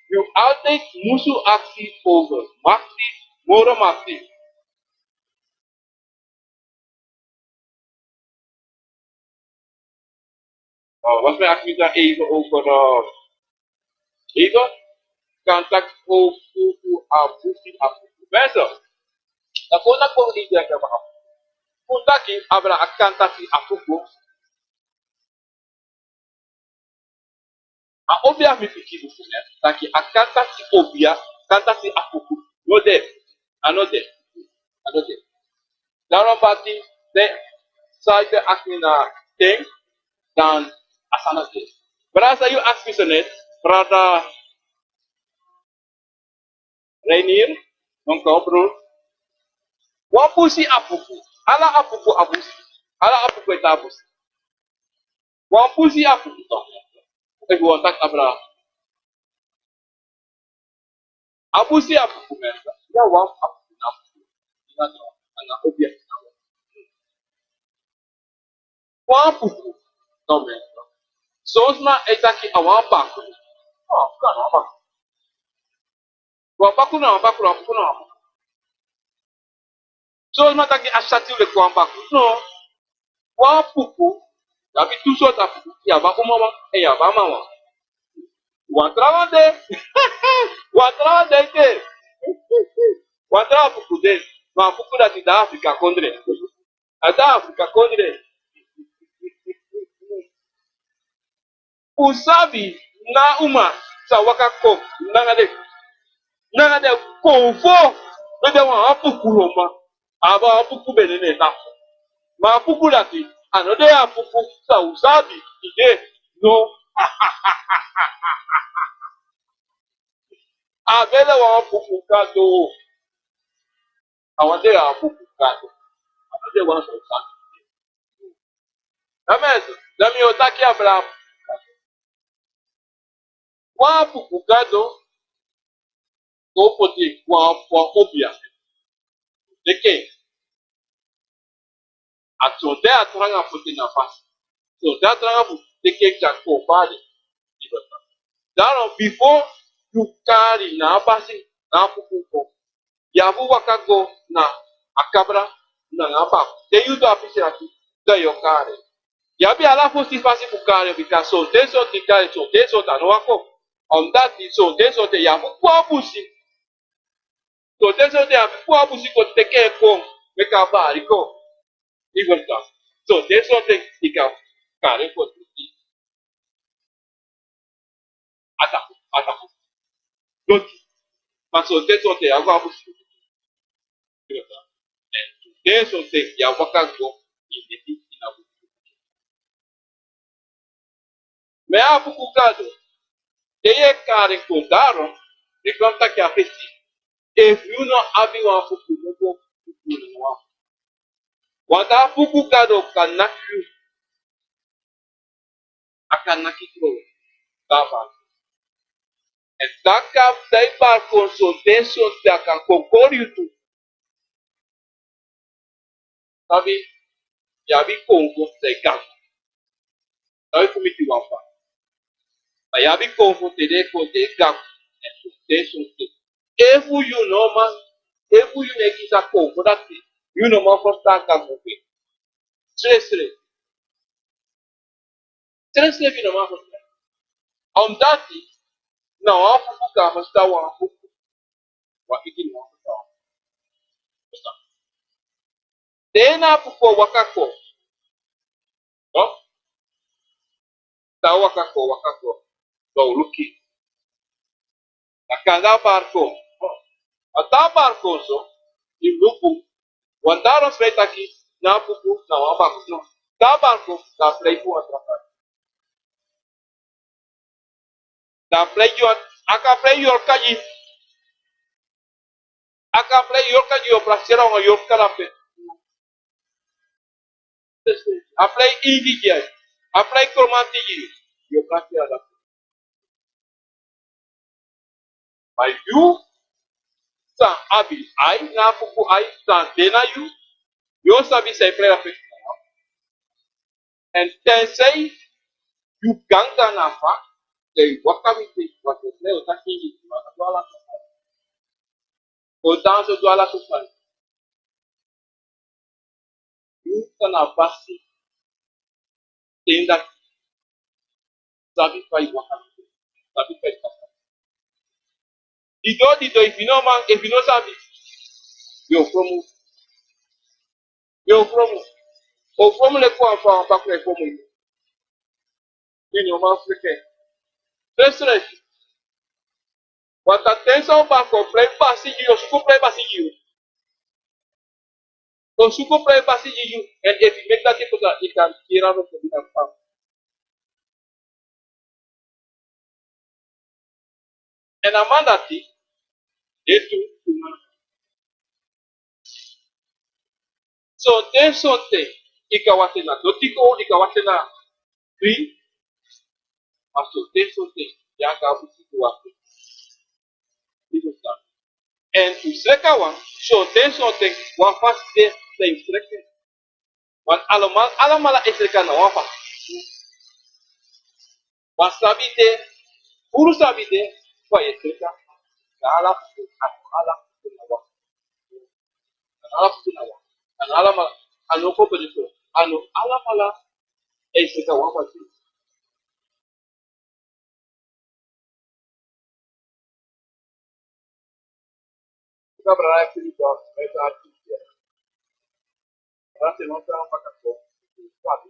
yu altijd musu aksi over makti, moro makti. Oh, wat mij aksi dan even over, eh, even, kantasi over, over, abusi, abusi. Mensen, dan kon dat gewoon niet zeggen, maar kon taki abra a kantasi afuku. A obia mi pikin, taki a kantasi obia, kantasi afuku no de. A no de. A no de. Daarom bati, te san yu aksi na ten, dan a sani de. Brada, san yu aksi mi so net, brada Reinier, non kan oproer. Wan busi afuku. Ala afuku abusi. Ala afuku e tan abusi. Wan busi afuku. Efu wan taki abra. A busi afuku, mensen. Ya, wan afuku na afuku. Anga obia. Wan afuku. No, mensen. Son sma e taki a wan afuku. No, afuku na afuku. Wan afuku na afuku, afuku na afuku. Son sma taki a sati leki wan afuku. No. Wan afuku, yu abi tu sortu afuku, yu abi a uma wan, èn yu abi a mama wan. Wan trawan de, wan trawan de, wan trawan afuku de, ma afuku dati de na Afrika kondre. A de na Afrika kondre. Un sabi na a uma sa waka kon nanga den, nanga den konfo, no de wan afuku loma. A abi afuku benene na. Ma afuku dati, a no de afuku san un sabi, yu de, no. A ben de wan afuku kado. A wan de afuku kado. A no de wan sortu sani. Amen. Dan mi o taki abra. Wan afuku gado go poti wan, wan obia. Teke. A sonten a tranga poti na fasi. Sonten a tranga poti teke, tya kon bari. Daarom, bifo yu kari na a basi, na afuku kon, yu abi fu waka go na a kabra nanga a baku. Te yu du a pisi dati, dan yu o kari. Yu abi ala fosi fasi fu kari, bika sonten sonten kari, sonten sonten a no waka. Omdat sonten sonten yu abi fu puu a busi. Sonten sonten yu abi fu puu a busi kon teke en kon, meki a bari kon. Yu e ferstan. Sonten sonten yu kan kari en kon. A tapu, a tapu. Doti. Ma sonten sonten yu o go a busi. Sonten sonten yu o waka go ini a busi. Ma a afuku gado, te yu e kari kon, daarom, mi kon taki a fesi. Efu yu no abi wan afuku, no go afuku wan. Want a afuku gado kan naki yu. A kan naki yu kon. Baba. Èn te a kan, te a bari kon sonten sonten, a kan kon kori yu tu. Sabi, yu abi konfo te a e gaku. Sabi fu mi ti wan fa. Ma yu abi konfo te den e kon te a e gaku. Èn sonten sonten. Efu yu no man, efu yu no e kisi a konfo dati, yu no man ferstan a gaku fu en. Srefsrefi. Srefsrefi yu no man ferstan. Omdat na wan afuku kan ferstan wan afuku. Wan pikin no ferstan. Te na afuku o waka kon. No? Te a waka kon, waka kon. Dan un luku en. Dan kande a bari kon. Ma te a bari kon so, yu luku. Want daarom san mi e taki, na afuku, na wan baku. No. Te a bari kon, dan a prei gi wan tra sani. Dan a prei gi wan, a kan prei yorka gi. A kan prei yorka gi, yu o praseri anga yorka dape. A prei ingi gi, a prei kromanti gi, yu o praseri dape. Ma yu san abi ai, na afuku ai, san de na yu, yu o sabi san e prei dape. Èn te sei yu ganga na fa, te yu waka miti, want yu sei o taki yu waka du ala so fari. O dansi o du ala so fari. Yu tan na fasi. Te yu dati sabi fa yu waka miti, sabi fa yu waka. Dido, dido, efu yu no man, efu yu no sabi, yu o fromu. Yu o fromu. O fromu leki wan fa wan baku e fromu yu. Yu no man freke. Srefsrefi. Want a ten san o bari kon, prei basi gi yu, o suku prei basi gi yu. O suku prei basi gi yu, èn efu yu meki dati pasa, yu kan kiri en, no, yu kan kpari en. Èn a man dati de tu, tu man. Sonten sonten, yu kan waka na doti kon, yu kan waka na fri, ma sonten sonten yu e go na wan situwasi. Yu e go stan. Èn un sreka wan, sonten sonten wan fasi de san yu e sreka. Wan alamal, alamala e sreka na wan fasi. Wan sabi de, furu sabi de, fa yu e sreka. Na ala fu, a no ala fu na wan. A no ala fu na wan. A no alamala, a no kon pe de so. A no alamala e sreka wan fasi. Ka brada e firi dati, e dati. Brada, te no sa baka so, sabi.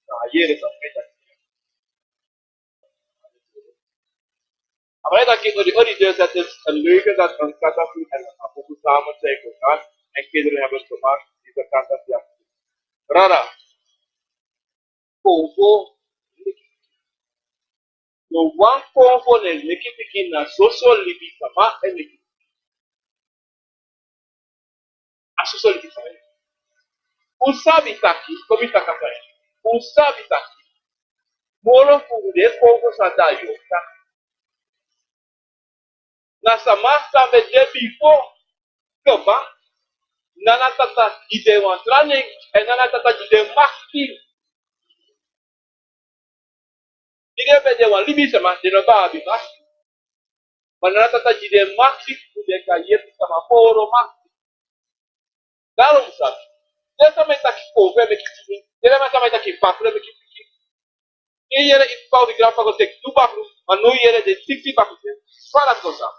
Na yere sa, e dati. A brada taki odi, odi, dus het is een leugen dat een kattenfiet en een apothosame zijn gegaan en kinderen hebben gemaakt die de kattenfiet. Brada, konfo leki pikin. No wan konfo no e leki pikin, na soso libi sama e leki. A soso libi sama e leki. Un sabi taki, kon mi taki a sani. Un sabi taki moro furu den konfo san de na yu, taki na sama san ben de bifo kaba, Nana Tata gi den wan tra nen, èn Nana Tata gi den makti. Di den ben de wan libisama, den no ben abi makti. Ma Nana Tata gi den makti fu den kan yepi sama moro makti. Daarom san den sama e taki konfo e meki pikin, den sama e taki bakru e meki pikin. Yu e yere yu p'pa ofu yu granp'pa go teki tu bakru, ma now yu e yere den tiki bakru. Fa dati kon tan?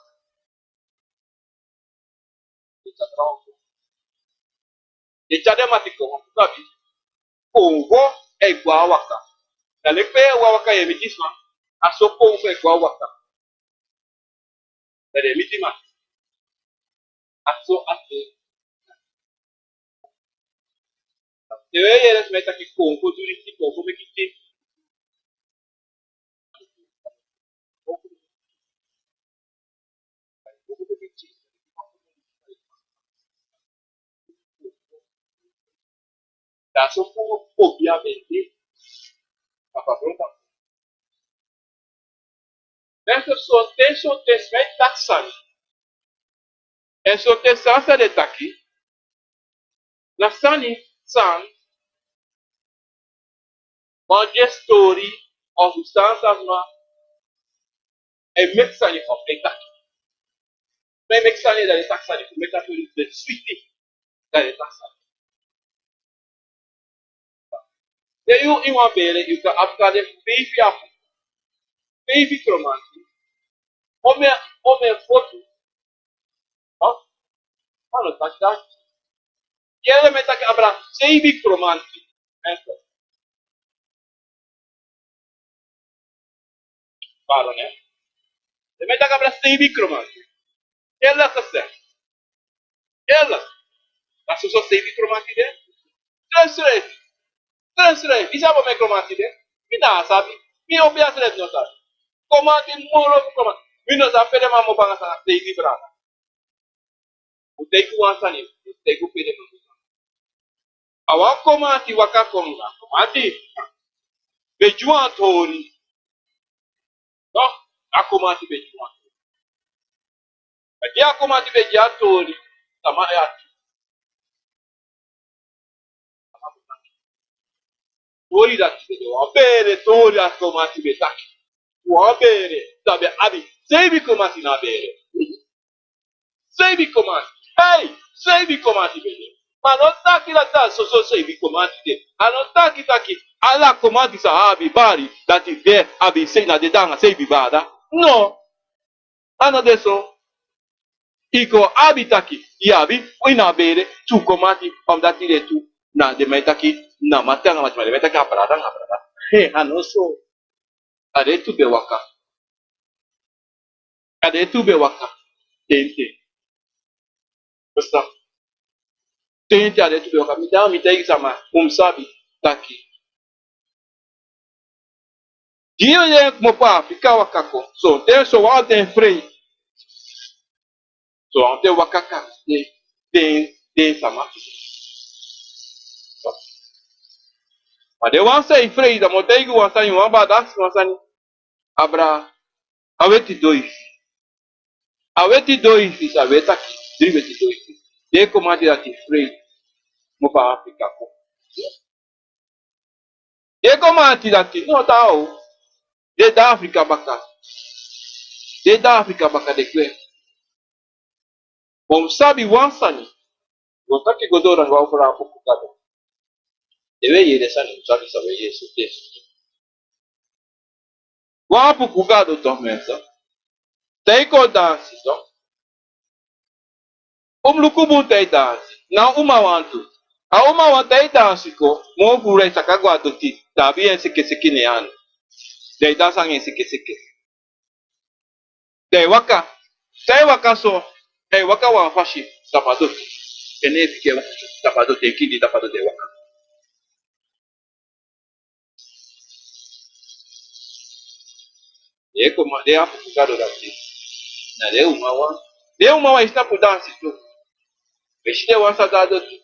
Yu e tyari den mati kon, sabi? Konfo e gwe a waka. Dan leki pe yu e gwe a waka yu e miti sma, a so konfo e gwe a waka. Dan den e miti mati. A so a de. Te wi e yere sma e taki konfo du disi, konfo meki disi. Dan so fu obi a ben de. Papa brota. Èn so, sonten sonten sma e taki sani. Èn sonten sani san den e taki, na sani san wan dyesi tori, ofu sani san sma e meki sani ofu e taki. Sma e meki sani, dan den e taki sani fu meki a tori de switi. Dan den e taki sani. Te yu ini wan bere, yu kan abi kande feifi apu, feifi kromanti. Omeni, omeni fotu. Huh? A no taki dati. Yere, mi e taki abra seibi kromanti. Èn so. Pardon, eh? Den ben taki abra seibi kromanti. Ela kasa. Ela. Na soso seibi kromanti de. Srefsrefi. Srefsrefi. Yu sabi omeni kromanti de? Mi no sabi. Mi ofu yu srefi no sabi. Kromanti moro kromanti. Mi no sabi pe den man mu banga san na seibi, brada. Un taigi wan sani, un taigi un pe den man mu banga. A wan kromanti waka kon, a kromanti ben gi wan tori. No, a kromanti ben gi wan tori. Ma di a kromanti ben gi a tori, sama e ati. Tori dati ben de wan bere, tori a kromanti ben taki. Wan bere, san ben abi seibi kromanti na a bere. Seibi kromanti. Hey, seibi kromanti ben de. Ma a no taki dati na soso seibi kromanti de. A no taki taki ala kromanti san a abi bari, dati den abi sei, na den de nanga seibi bada. No. A no de so. Yu kon abi taki, yu abi, yu na bere, tu kromanti, omdati den tu, na den man e taki, na mati nanga mati, ma den man e taki a brada nanga brada. He, a no so. A den tu ben waka. A den tu ben waka. Tenten. Besta. Tenten a den tu ben waka. Mi dan mi taigi sama, un mu sabi taki. Di yu e yere kmopo a Afrika waka kon, sonten sowan fu den frei. Sowan fu den waka kaba, den, den, den sama. Ma den wan san e frei, dan mi o taigi wan sani, wan baa dati wan sani. Abra, a weti doifi. A weti doifi, san wi e taki, dri weti doifi. Den e kon mati dati frei. Mu fa Afrika kon. Den e kon mati dati, no, taa o. Den de Afrika baka. Den de Afrika baka, den gwe. Ma un sabi wan sani. Wi o taki go doro nanga wan fu a Apuku Gado. Den wi e yere sani, un sabi san wi e yere so te. Wan Apuku Gado toch, mensen. Te i kon dansi toch. Un mus luku bun te i dansi. Na umawan tu. A umawan te i dansi kon, moo furu e saka go a doti, da a abi en sekeseke na en anu. Da i dansi anga en sekeseke. Da i waka. Te i waka so, da i waka wan fasi tapu a doti. En ne i pikin waka tapu a doti, en kindi tapu a doti, da i waka. Den e kon ma-, den Apuku Gado dati. Na den umawan. Den umawan e sabi dansi tu. Wi e si den wan san de a doti.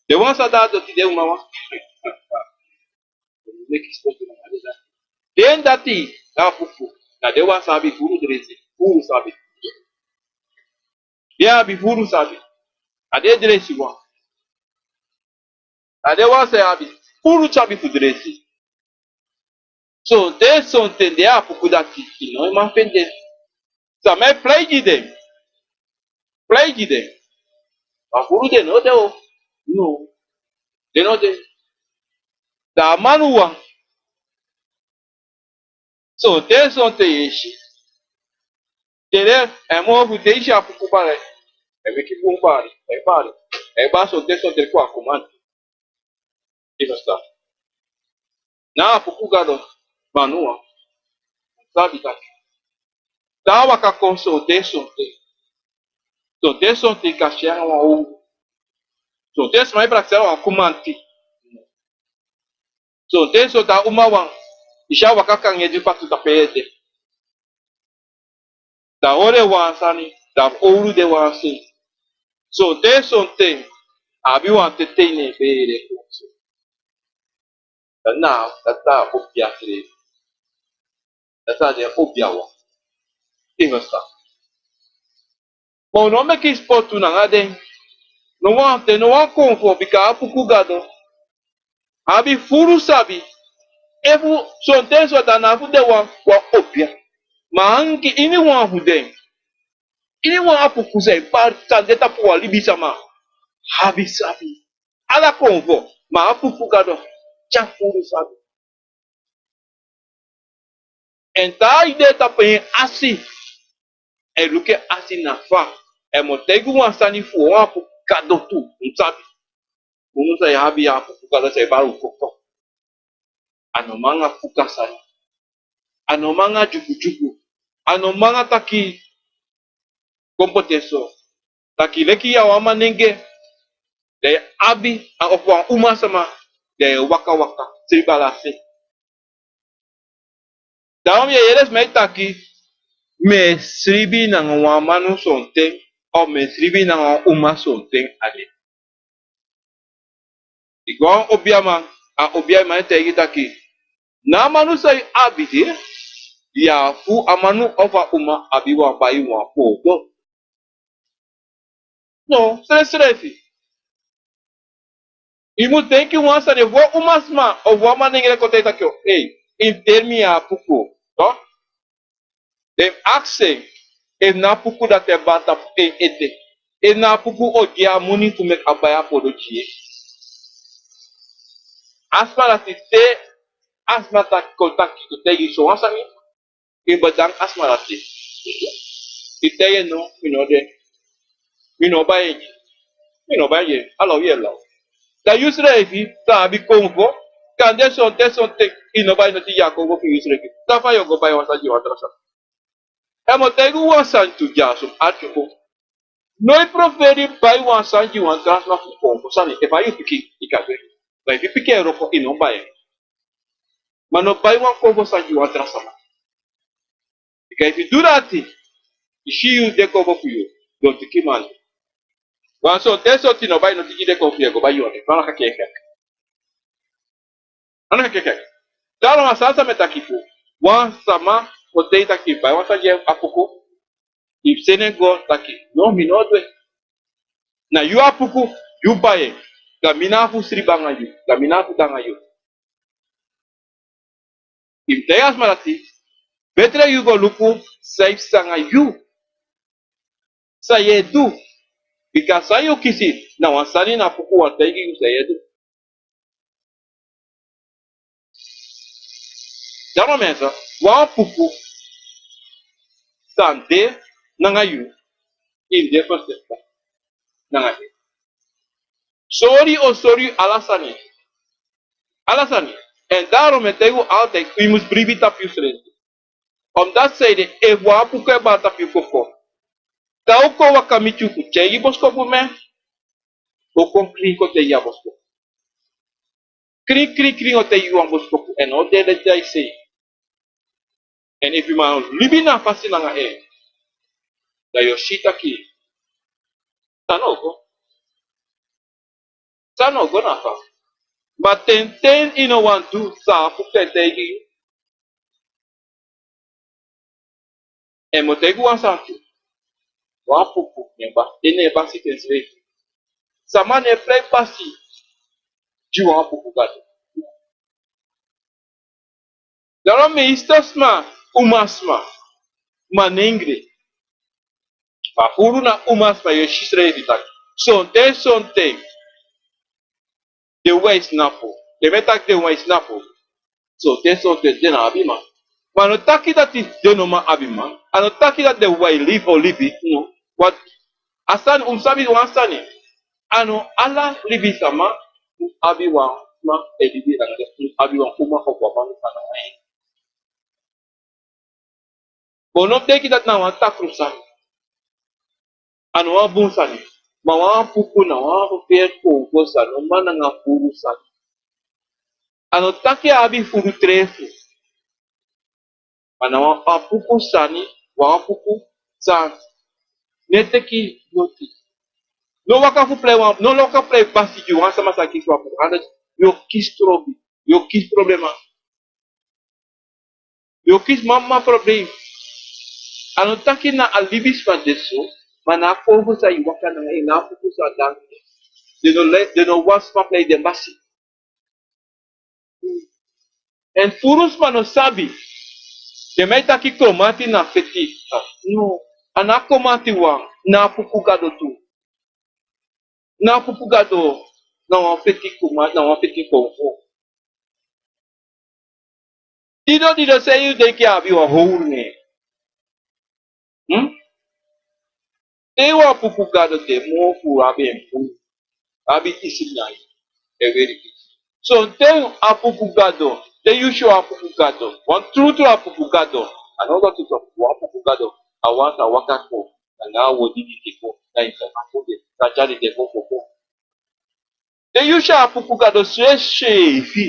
Den wan san de a doti, den umawan. Den dati, na Apuku. Na den wan san abi furu dresi, furu sabi. Den abi furu sabi. A den dresi wan. A den wan san abi furu sabi fu dresi. Sonten, sonten den Apuku dati, i no man fende. Sama e prei gi den. Prei gi den. Ma furu den no de o. No. Den no de. Da a manuwan. Sonten, sonten i e si. Te den, a moo fu te i si Apuku bari. A e meki bun bari. A e bari. A e bari sonten, sonten kon a kon manti. I no sa. Na Apuku Gado manuwan. Sabi taki. Te a waka kon sonten, sonten. Sonten, sonten i kan si en anga wan owru. Sonten sma e prakseri anga wan kumanti. Sonten, sonten a umawan, i si a waka kon anga en ede patu tapu en ede. Da a hori en wan sani, da a owru de wan sei. Sonten, sonten, a abi wan tetei na en bere kon so. Da na, dati a obia srefi. Dati a den obia wan. I no sa. Ma un no meki spotu nanga den. No wan, den no wani konfo, bika Apuku Gado abi furu sabi. Efu sonten so, da na fu den wan, wan obia. Ma anga iniwan fu den. Iniwan Apuku san e bari, san de tapu wan libisama. Abi sabi. Ala konfo, ma Apuku Gado tyari furu sabi. En te a de tapu en asi, e luku en asi na fa. En mi o taigi un wan sani fu wan Apuku Gado tu, un sabi. Unu san e abi Apuku Gado san e bari un koko. A no man anga fuka sani. A no man anga dyugudyugu. A no man anga taki kon poti en so. Taki leki yu a wan manengre, da yu abi, a ofu wan umasma, da yu e waka waka, sribi ala se. Daarom yu e yere sma e taki, mi e sribi nanga wan manu sonten, of mi e sribi nanga wan uma sonten, a de. I go a wan obiaman, a obiaman e taigi taki, na a manu san yu abi de, yu a fu a manu of a uma abi wan bai wan poodo. No, srefsrefi. I mu denki wan sani, efu wan umasma of wan manengre kon taigi taki, o, ei, i mu teri mi a Apuku, toch? Den mu aksi en, efu na Apuku dati e bari tapu en ete. Efu na Apuku o gi en a moni fu meki a bai a poodo gi en. A sma dati te, a sma dati kon taki, kon taigi yu so wan sani. I mu bedank a sma dati. I taigi en no, mi no de. Mi no bai en gi. Mi no bai en gi. Ala wi e law. Da yusrefi, san abi konfo, kande sonten sonten, i no bai noti gi a konfo fu yusrefi. Da fa yu o go bai wan sani gi wan tra sma? En mi o taigi un wan sani tu, dyaso, ati un. No e proferi bai wan sani gi wan tra sma fu konfo sani, efu a yu pikin, i kan du en. Ma efu i pikin e wroko, i no bai en. Ma no bai wan konfo sani gi wan tra sma. Bika efu i du dati, i si yu de konfo fu yu, don tiki man. Wan sonten sonten i no bai noti gi den konfo fu yu, e go bai yu wan, e fala kaki e kaki. Anda keke. Daarom a sani san mi e taki fu wan sama o tei taki bai wan sani gi en apuku. Yu seni en go taki no, mi no o du en. Na yu apuku, yu bai en. Dan mi no abi fu sribi nanga yu, dan mi no abi fu du nanga yu. Yu mus taigi a sma dati, betre yu go luku san e psa nanga yu. San yu e du. Bika san yu kisi na wan sani na apuku wani taigi yu san yu e du. Daarom mensen, wan apuku san de nanga yu, yu mus de voorzichtig nanga en. Sori o sori yu ala sani. Ala sani. En daarom mi e taigi un altijd, yu mus bribi tapu yusrefi. Omdat sanede, efu wan apuku e bari tapu yu koko, te a o kon waka miti yu fu tyari gi boskopu, ma a o kon krin kon taigi yu a boskopu. Krin krin krin o taigi yu wan boskopu, en a o de leti a yu sei. En efu yu man libi na a fasi nanga en, dan yu o si taki san no o go. San no o go na a fasi. Ma ten ten yu no wani du san a apuku e taigi yu. En mi o taigi wan sani tu. Wan apuku, ne ba, en ne basi fu ensrefi. Sama no e prei basi gi wan apuku gado. Daarom meeste sma, umasma, manengre. Ma furu na umasma, yu e si srefi taki sonten sonten den wan e snapu. Den mi e taki den wan e snapu. Sonten sonten den no abi man. Ma a no taki dati den no man abi man. A no taki dati den wan e libi o libi. No. Want a sani, un mus sabi wan sani. A no ala libisama mus abi wan sma e libi nanga den, mus abi wan uma of wan man nanga en. Bo no denki dati na wan takru sani. A no wan bun sani. Ma wan apuku na wan feri konfo sani, no man nanga furu sani. A no taki a abi furu trefu. Ma na wan apuku sani, wan apuku sani. Ne teki noti. No waka fu prei wan, no waka prei basi gi wan sama sa kisi wan apuku. Anders yu o kisi trobi, yu o kisi problema. Yu o kisi mama problem. A no taki na a libisma de so, ma na a konfo san yu waka nanga en, na a apuku san a de nanga en. Den no le, den no wani sma prei den basi. En furu sma no sabi. Den man e taki kromanti na feti. No, a no a kromanti wan, na apuku gado tu. Na apuku gado, na wan feti kromanti, na wan feti konfo. Dido dido, san yu denki a abi wan howru ne en? Hmm? Te wan apuku gado de moo fu abi en puru, abi disi na yu e weri disi. Sonten apuku gado, te yu si wan apuku gado, wan trutru apuku gado, a no dati tu, wan apuku gado, a wan sa waka kon, nanga a wodi di de kon, na yu sa kon de, sa tyari de kon kon kon. Te yu si a apuku gado seefi,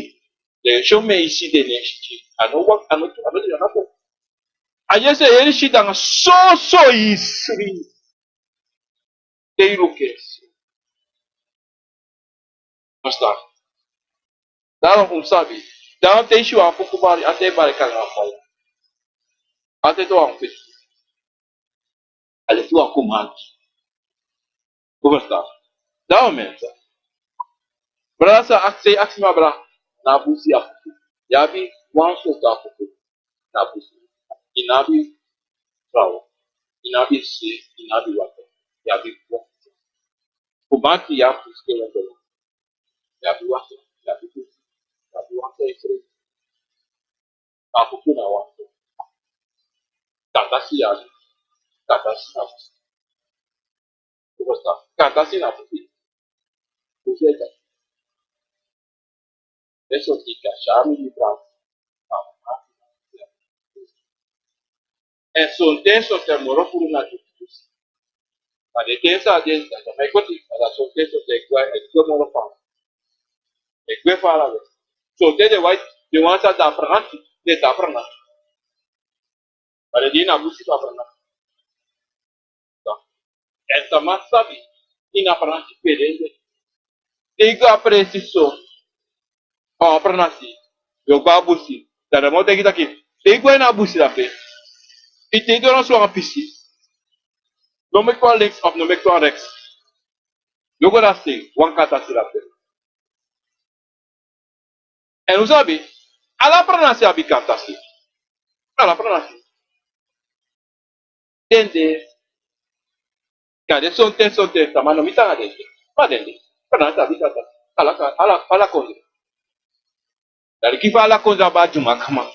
den e si omen yu si den ne si. A no waka, a no tu, a no tu, a no kon. A yesi e heri si nanga soso isri. Te yu luku en. Verstaan? Daarom un sabi. Daarom te yu si wan apuku bari, a te bari kan a faya. A te tu wan feti. A leti wan komanti. Yu e ferstan? Dan wan mensa. Brada sa aksi, aksi mi a brada. Na busi apuku. Yu abi wan sortu apuku. Na busi. Yu no abi flawa. Yu no abi sweet, yu no abi wata. Yu abi wata. Komanti yu abi busi ke wan dola. Yu abi wata. Yu abi busi. Yu abi wata e frei. Apuku na wan. Kata si ya. Kata si na. Yu e ferstan? Kata si na apuku. Yu e ferstan? Eso si ka sami di Frans. En sonten, sonten moro furu na di Frans. Ma den ten san a de, dan mi e koti, ma dan sonten, sonten e gwe, e gwe moro fa. E gwe fara we. Sonten den wai, den wan san de na Frankrijk, den de na Frankrijk. Ma den de na busi fu Frankrijk. En sama sabi, ini a Frankrijk pe den de. Te yu go a presi so, a wan Frankrijk, Yu o go a busi. Dan den man o taigi taki, te yu go ini a busi dape, yu te yu doro swanga pisi, no meki wan links of no meki wan rechts. Yu o go dati sei, wan kantasi dape. Èn un sabi, ala pranasi abi kantasi. Ala pranasi. Den de, kande sonten, sonten, sama no mi tan a den de. Ma den de. Pranasi abi kantasi. Ala ka-, ala, ala kondre. Dati leki fa ala kondre abi a dyumakman.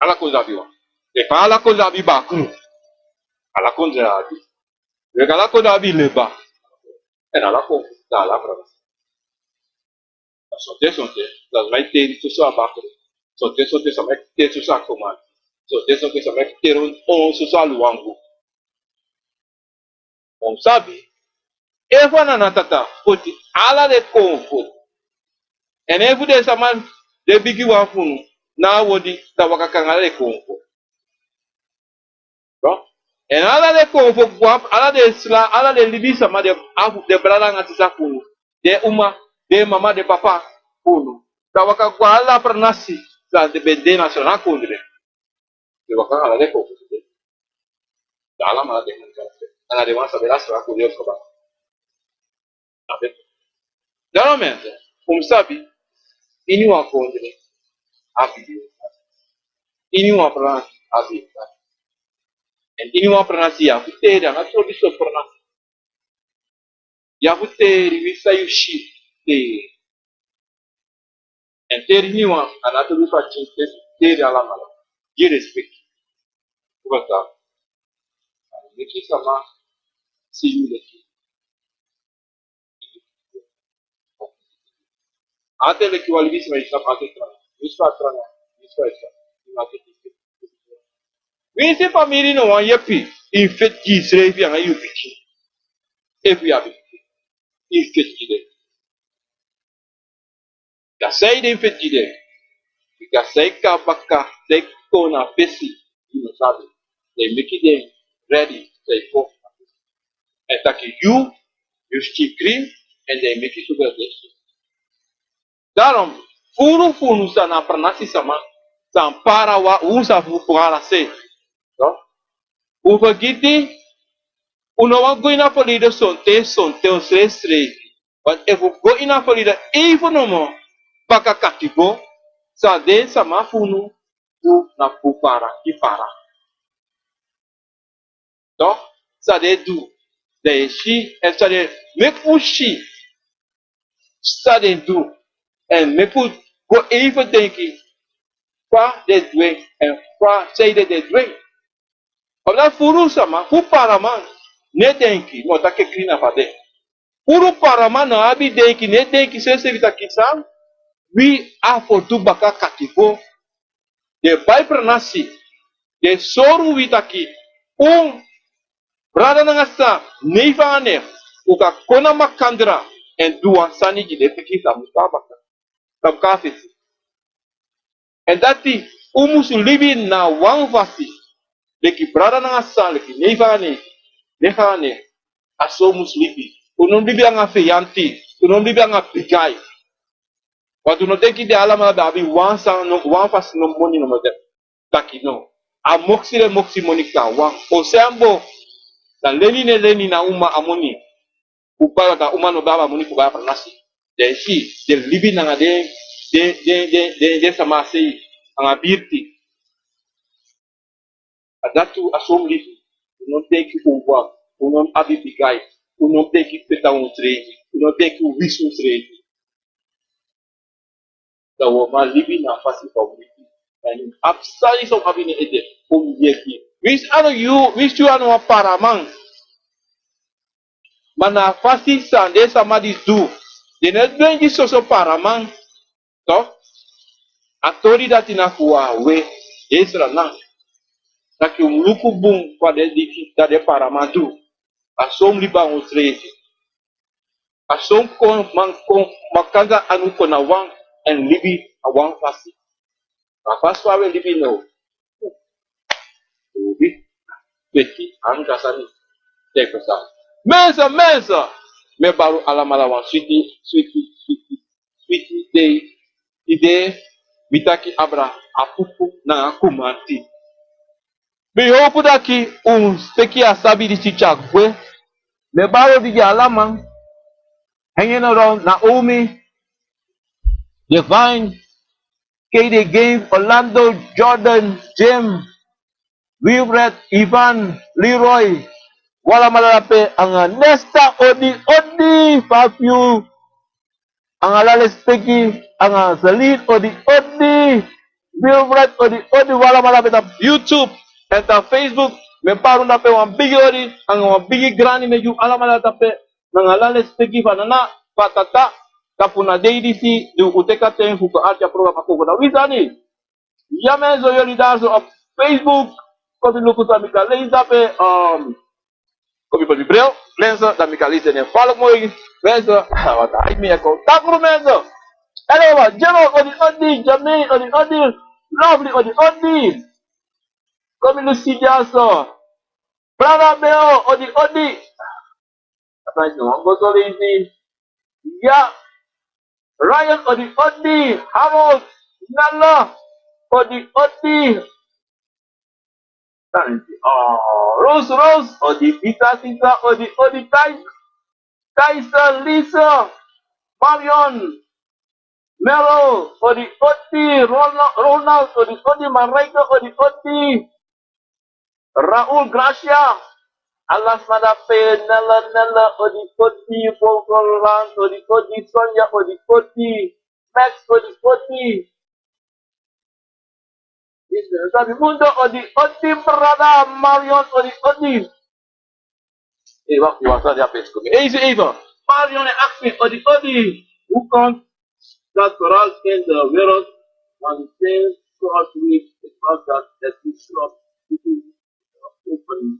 Ala kondre abi wan. Efu ala kondre abi bakru. Ala kondre abi. Efu ala kondre abi leba. Èn ala kondre, na ala pranasi. Sonten, sonten, dan sama e teri soso a bakru. Sonten, sonten, sama e teri soso a komandi. Sonten, sonten, sama e teri on, on soso a luwangu. Un sabi, efu a Nana Tata poti ala den konfo. Èn efu den sama, den bigiwan fu unu, na a wodi, sa waka kon nanga ala den konfo. Èn ala den konfo, ala den sla, ala den libisama, den afu, den brada nanga sisa fu unu, den uma, den mama, den papa fu unu, sa waka go ala pranasi san den ben de na Sranan kondre. Den waka nanga ala den konfo fu den. Dan alamala den man kan se. Nanga den wan san ben de na Sranan kondre o kaba. Amen. Daarom mensen, un sabi, iniwan kondre abi, iniwan pranasi abi. Èn iniwan pranasi yu abi fu teri, a no trobi sortu pranasi. Yu abi fu teri winsi san yu si, teri. Èn teri iniwan, a no trobi fu a tyen, teri alamala. Gi respect. Fu baka. Meki sama si yu leki. Ati leki wan libisma, yu sabi ati tranga. Yu sabi tranga. Yu sabi tranga. Winsi famiri no wani yepi, yu feti gi yusrefi anga yu pikin. Efu yu abi pikin, yu feti gi den. Bika san ede yu feti gi den? Bika san e kon na baka, san e kon na fesi, yu no sabi. Den e meki den ready, san e kon. Èn taki yu, yu still krin, èn den e meki sugar den. Daarom, furu fu unu san na pranasi sama, san para wan, un sa fu para se. No? Un fergiti, un no wani go ini a ferleden sonten, sonten, un srefsrefi. Want efu un go ini a ferleden even nomo, baka katibo, san den sama fu unu du na fu para, di para. Toch, san den du, dan yu e si, èn san den meki un si, san den du, èn meki un go even denki fa den du en, èn fa, san ede den du en. Omdat furu sama, fu paraman, no e denki, mi o taki en krin na fa den. Furu paraman no abi denki, no e denki srefsrefi taki san, wi abi fu du baka katibo. Den bai pranasi, den sori wi taki, un brada nanga sisa, neef anga neef, un kan kon na makandra, èn du wan sani gi den pikin san mus kon na baka, san mus kon na fesi. Èn dati, un mus libi na wan fasi, leki brada nanga sisa, leki neef anga neef, neef anga neef, a so un mus libi. Un no mus libi anga feyanti, un no mus libi anga bigai. Want un no denki den alamala ben abi wan san, no, wan fasi, no moni no moni. Taki no. A moksi, den moksi moni kan wan. O sembo, na leni, ne leni na uma a moni. Fu bai, want a uma no ben abi a moni fu bai a pranasi. Den si, den libi nanga den, den, den, den, den, den sama sei, anga birti. A dati, a so un libi. Un no denki un wan, un no abi bigai, un no denki peta unsrefi, un no denki wisi unsrefi. Dan un o man libi na a fasi fa un libi. Èn a sani san un abi na en ede, un yepi. Winsi a no yu, winsi yu a no wan paraman. Ma na a fasi san den sama disi du, den no e du en gi soso paraman. Toch, a tori dati na fu wi, den Sranan. Taki un mus luku bun fa den disi, san den paraman du. A so un mus libi nanga unsrefi. A so un kon, man kon, makandra anu kon na wan, èn libi a wan fasi. A fasi fa wi e libi now. Libi. Feti, anga sani. Teki sani. Mensen, mensen. Mi e bari un alamala wan switi, switi, switi, switi dei. Tide mi taki abra a fufu nanga kumanti. Mi howpu taki un seki a sabi disi tyari gwe. Mi e bari odi gi ala man. Hanging around Naomi, Divine, K D Game, Orlando, Jordan, Jim, Wilfred, Ivan, Leroy, un alamala dape, anga Nesta, odi odi, Fafiu, anga ala lespeki, anga Celine, odi odi, Wilfred, odi odi, un alamala dape tapu YouTube èn tapu Facebook. Mi e bari un dape wan bigi odi anga wan bigi grani, mi e gi un alamala dape nanga ala lespeki fu a nana, fu a tata, tapu na dei disi di un teki a ten fu kon arki a program Akogo na wi sani. Ya mensen, jullie daar zo op Facebook. Kom je luku san mi kan leisi dape, um, kom je bij die bril, mensen, dan mi kan leisi en volg moi. Mensen, wat hij mi e kon takru, mensen. Hello, Jero, odi odi, Jamie, odi odi, Lovely, odi odi. Kom je luku si dyaso. Brada Beo, odi odi. Asan no wan go so leisi. Ya. Ryan, odi odi. Harold, Nala, odi odi. Thank you. Oh, Rose, Rose, odi Vita, Vita, odi odi. Thais, Thais, Lisa, Marion, Melo, odi odi. Ronald, Ronald, odi odi. Marijke, odi odi. Raul, Gracia, ala sma dape, Nella, Nella, odi odi, Volkerland, odi odi, Sonja, odi odi, Max, odi odi. Sabi Mundo, odi odi, brada Marion, odi odi. Hey, wacht, wacht, wacht, ja, please, kom. Even, even. Marion en Axel, odi odi. Hoe komt dat vooral in de wereld van sinds kort week is was dat het is klopt.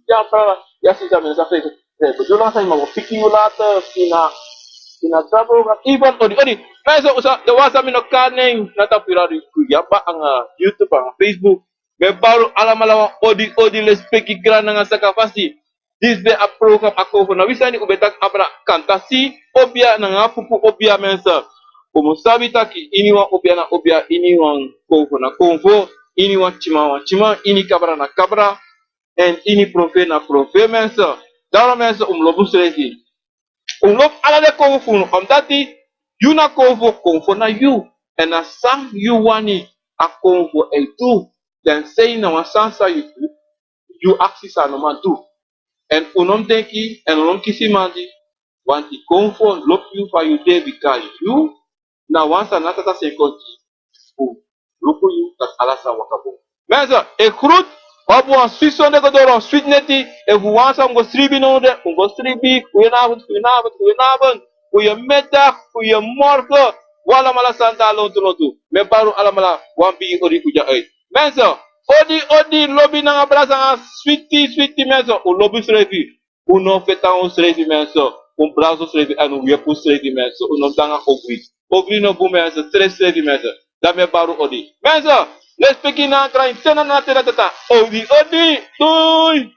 Ya, brada. Ya, si, sabi, sabi. Eh, bedoel, als hij maar op fiki wil laten, Sina, Sina Sabo, even, odi odi. Mensen, de wasa mi no kan name, na tapu radio, ya, ba, anga YouTube, anga Facebook. Mi e bari un alamala wan odi odi, lespeki, grani nanga sakafasi. Disi de a program Akonfo na wi sani, un ben taki abra kantasi obia nanga fufu obia, mensen. Un mu sabi taki iniwan obia na obia, iniwan konfo na konfo, iniwan tyiman na tyiman, ini kabra na kabra, èn ini profeiti na profeiti, mensen. Daarom, mensen, un mu lobi unsrefi. Un lobi ala den konfo fu unu, omdat yu na konfo, konfo na yu. Èn na san yu wani a konfo e du. Dan san na wan sani san yu du, yu aksi san a no man du. Èn un no mu denki, èn un no mu kisi mandi, want konfo lobi yu fa yu de, bika yu na wan sani na tata seni kon gi fu luku yu dati ala sani waka bun. Mensen, ik groet. Abi wan switi sonde go doro, wan switi neti. Efu wan sani un go sribi now de, un go sribi. Goedenavond, goedenavond, goedenavond. Goedemiddag, goedemorgen. Un alamala, santa, lontu lontu. Mi e bari un alamala wan bigi odi fu dya uit. Mensen, odi odi, lobi nanga brasa nanga switi switi, mensen. Un lobi unsrefi. Un no fetan unsrefi, mensen. Un brasa unsrefi èn un yepi unsrefi, mensen. Un no de nanga ogri. Ogri no bun, mensen. Srefi srefi, mensen. Dan mi e bari un odi. Mensen, lespeki nanga krain, te na na, te na tata. Odi odi. Doei.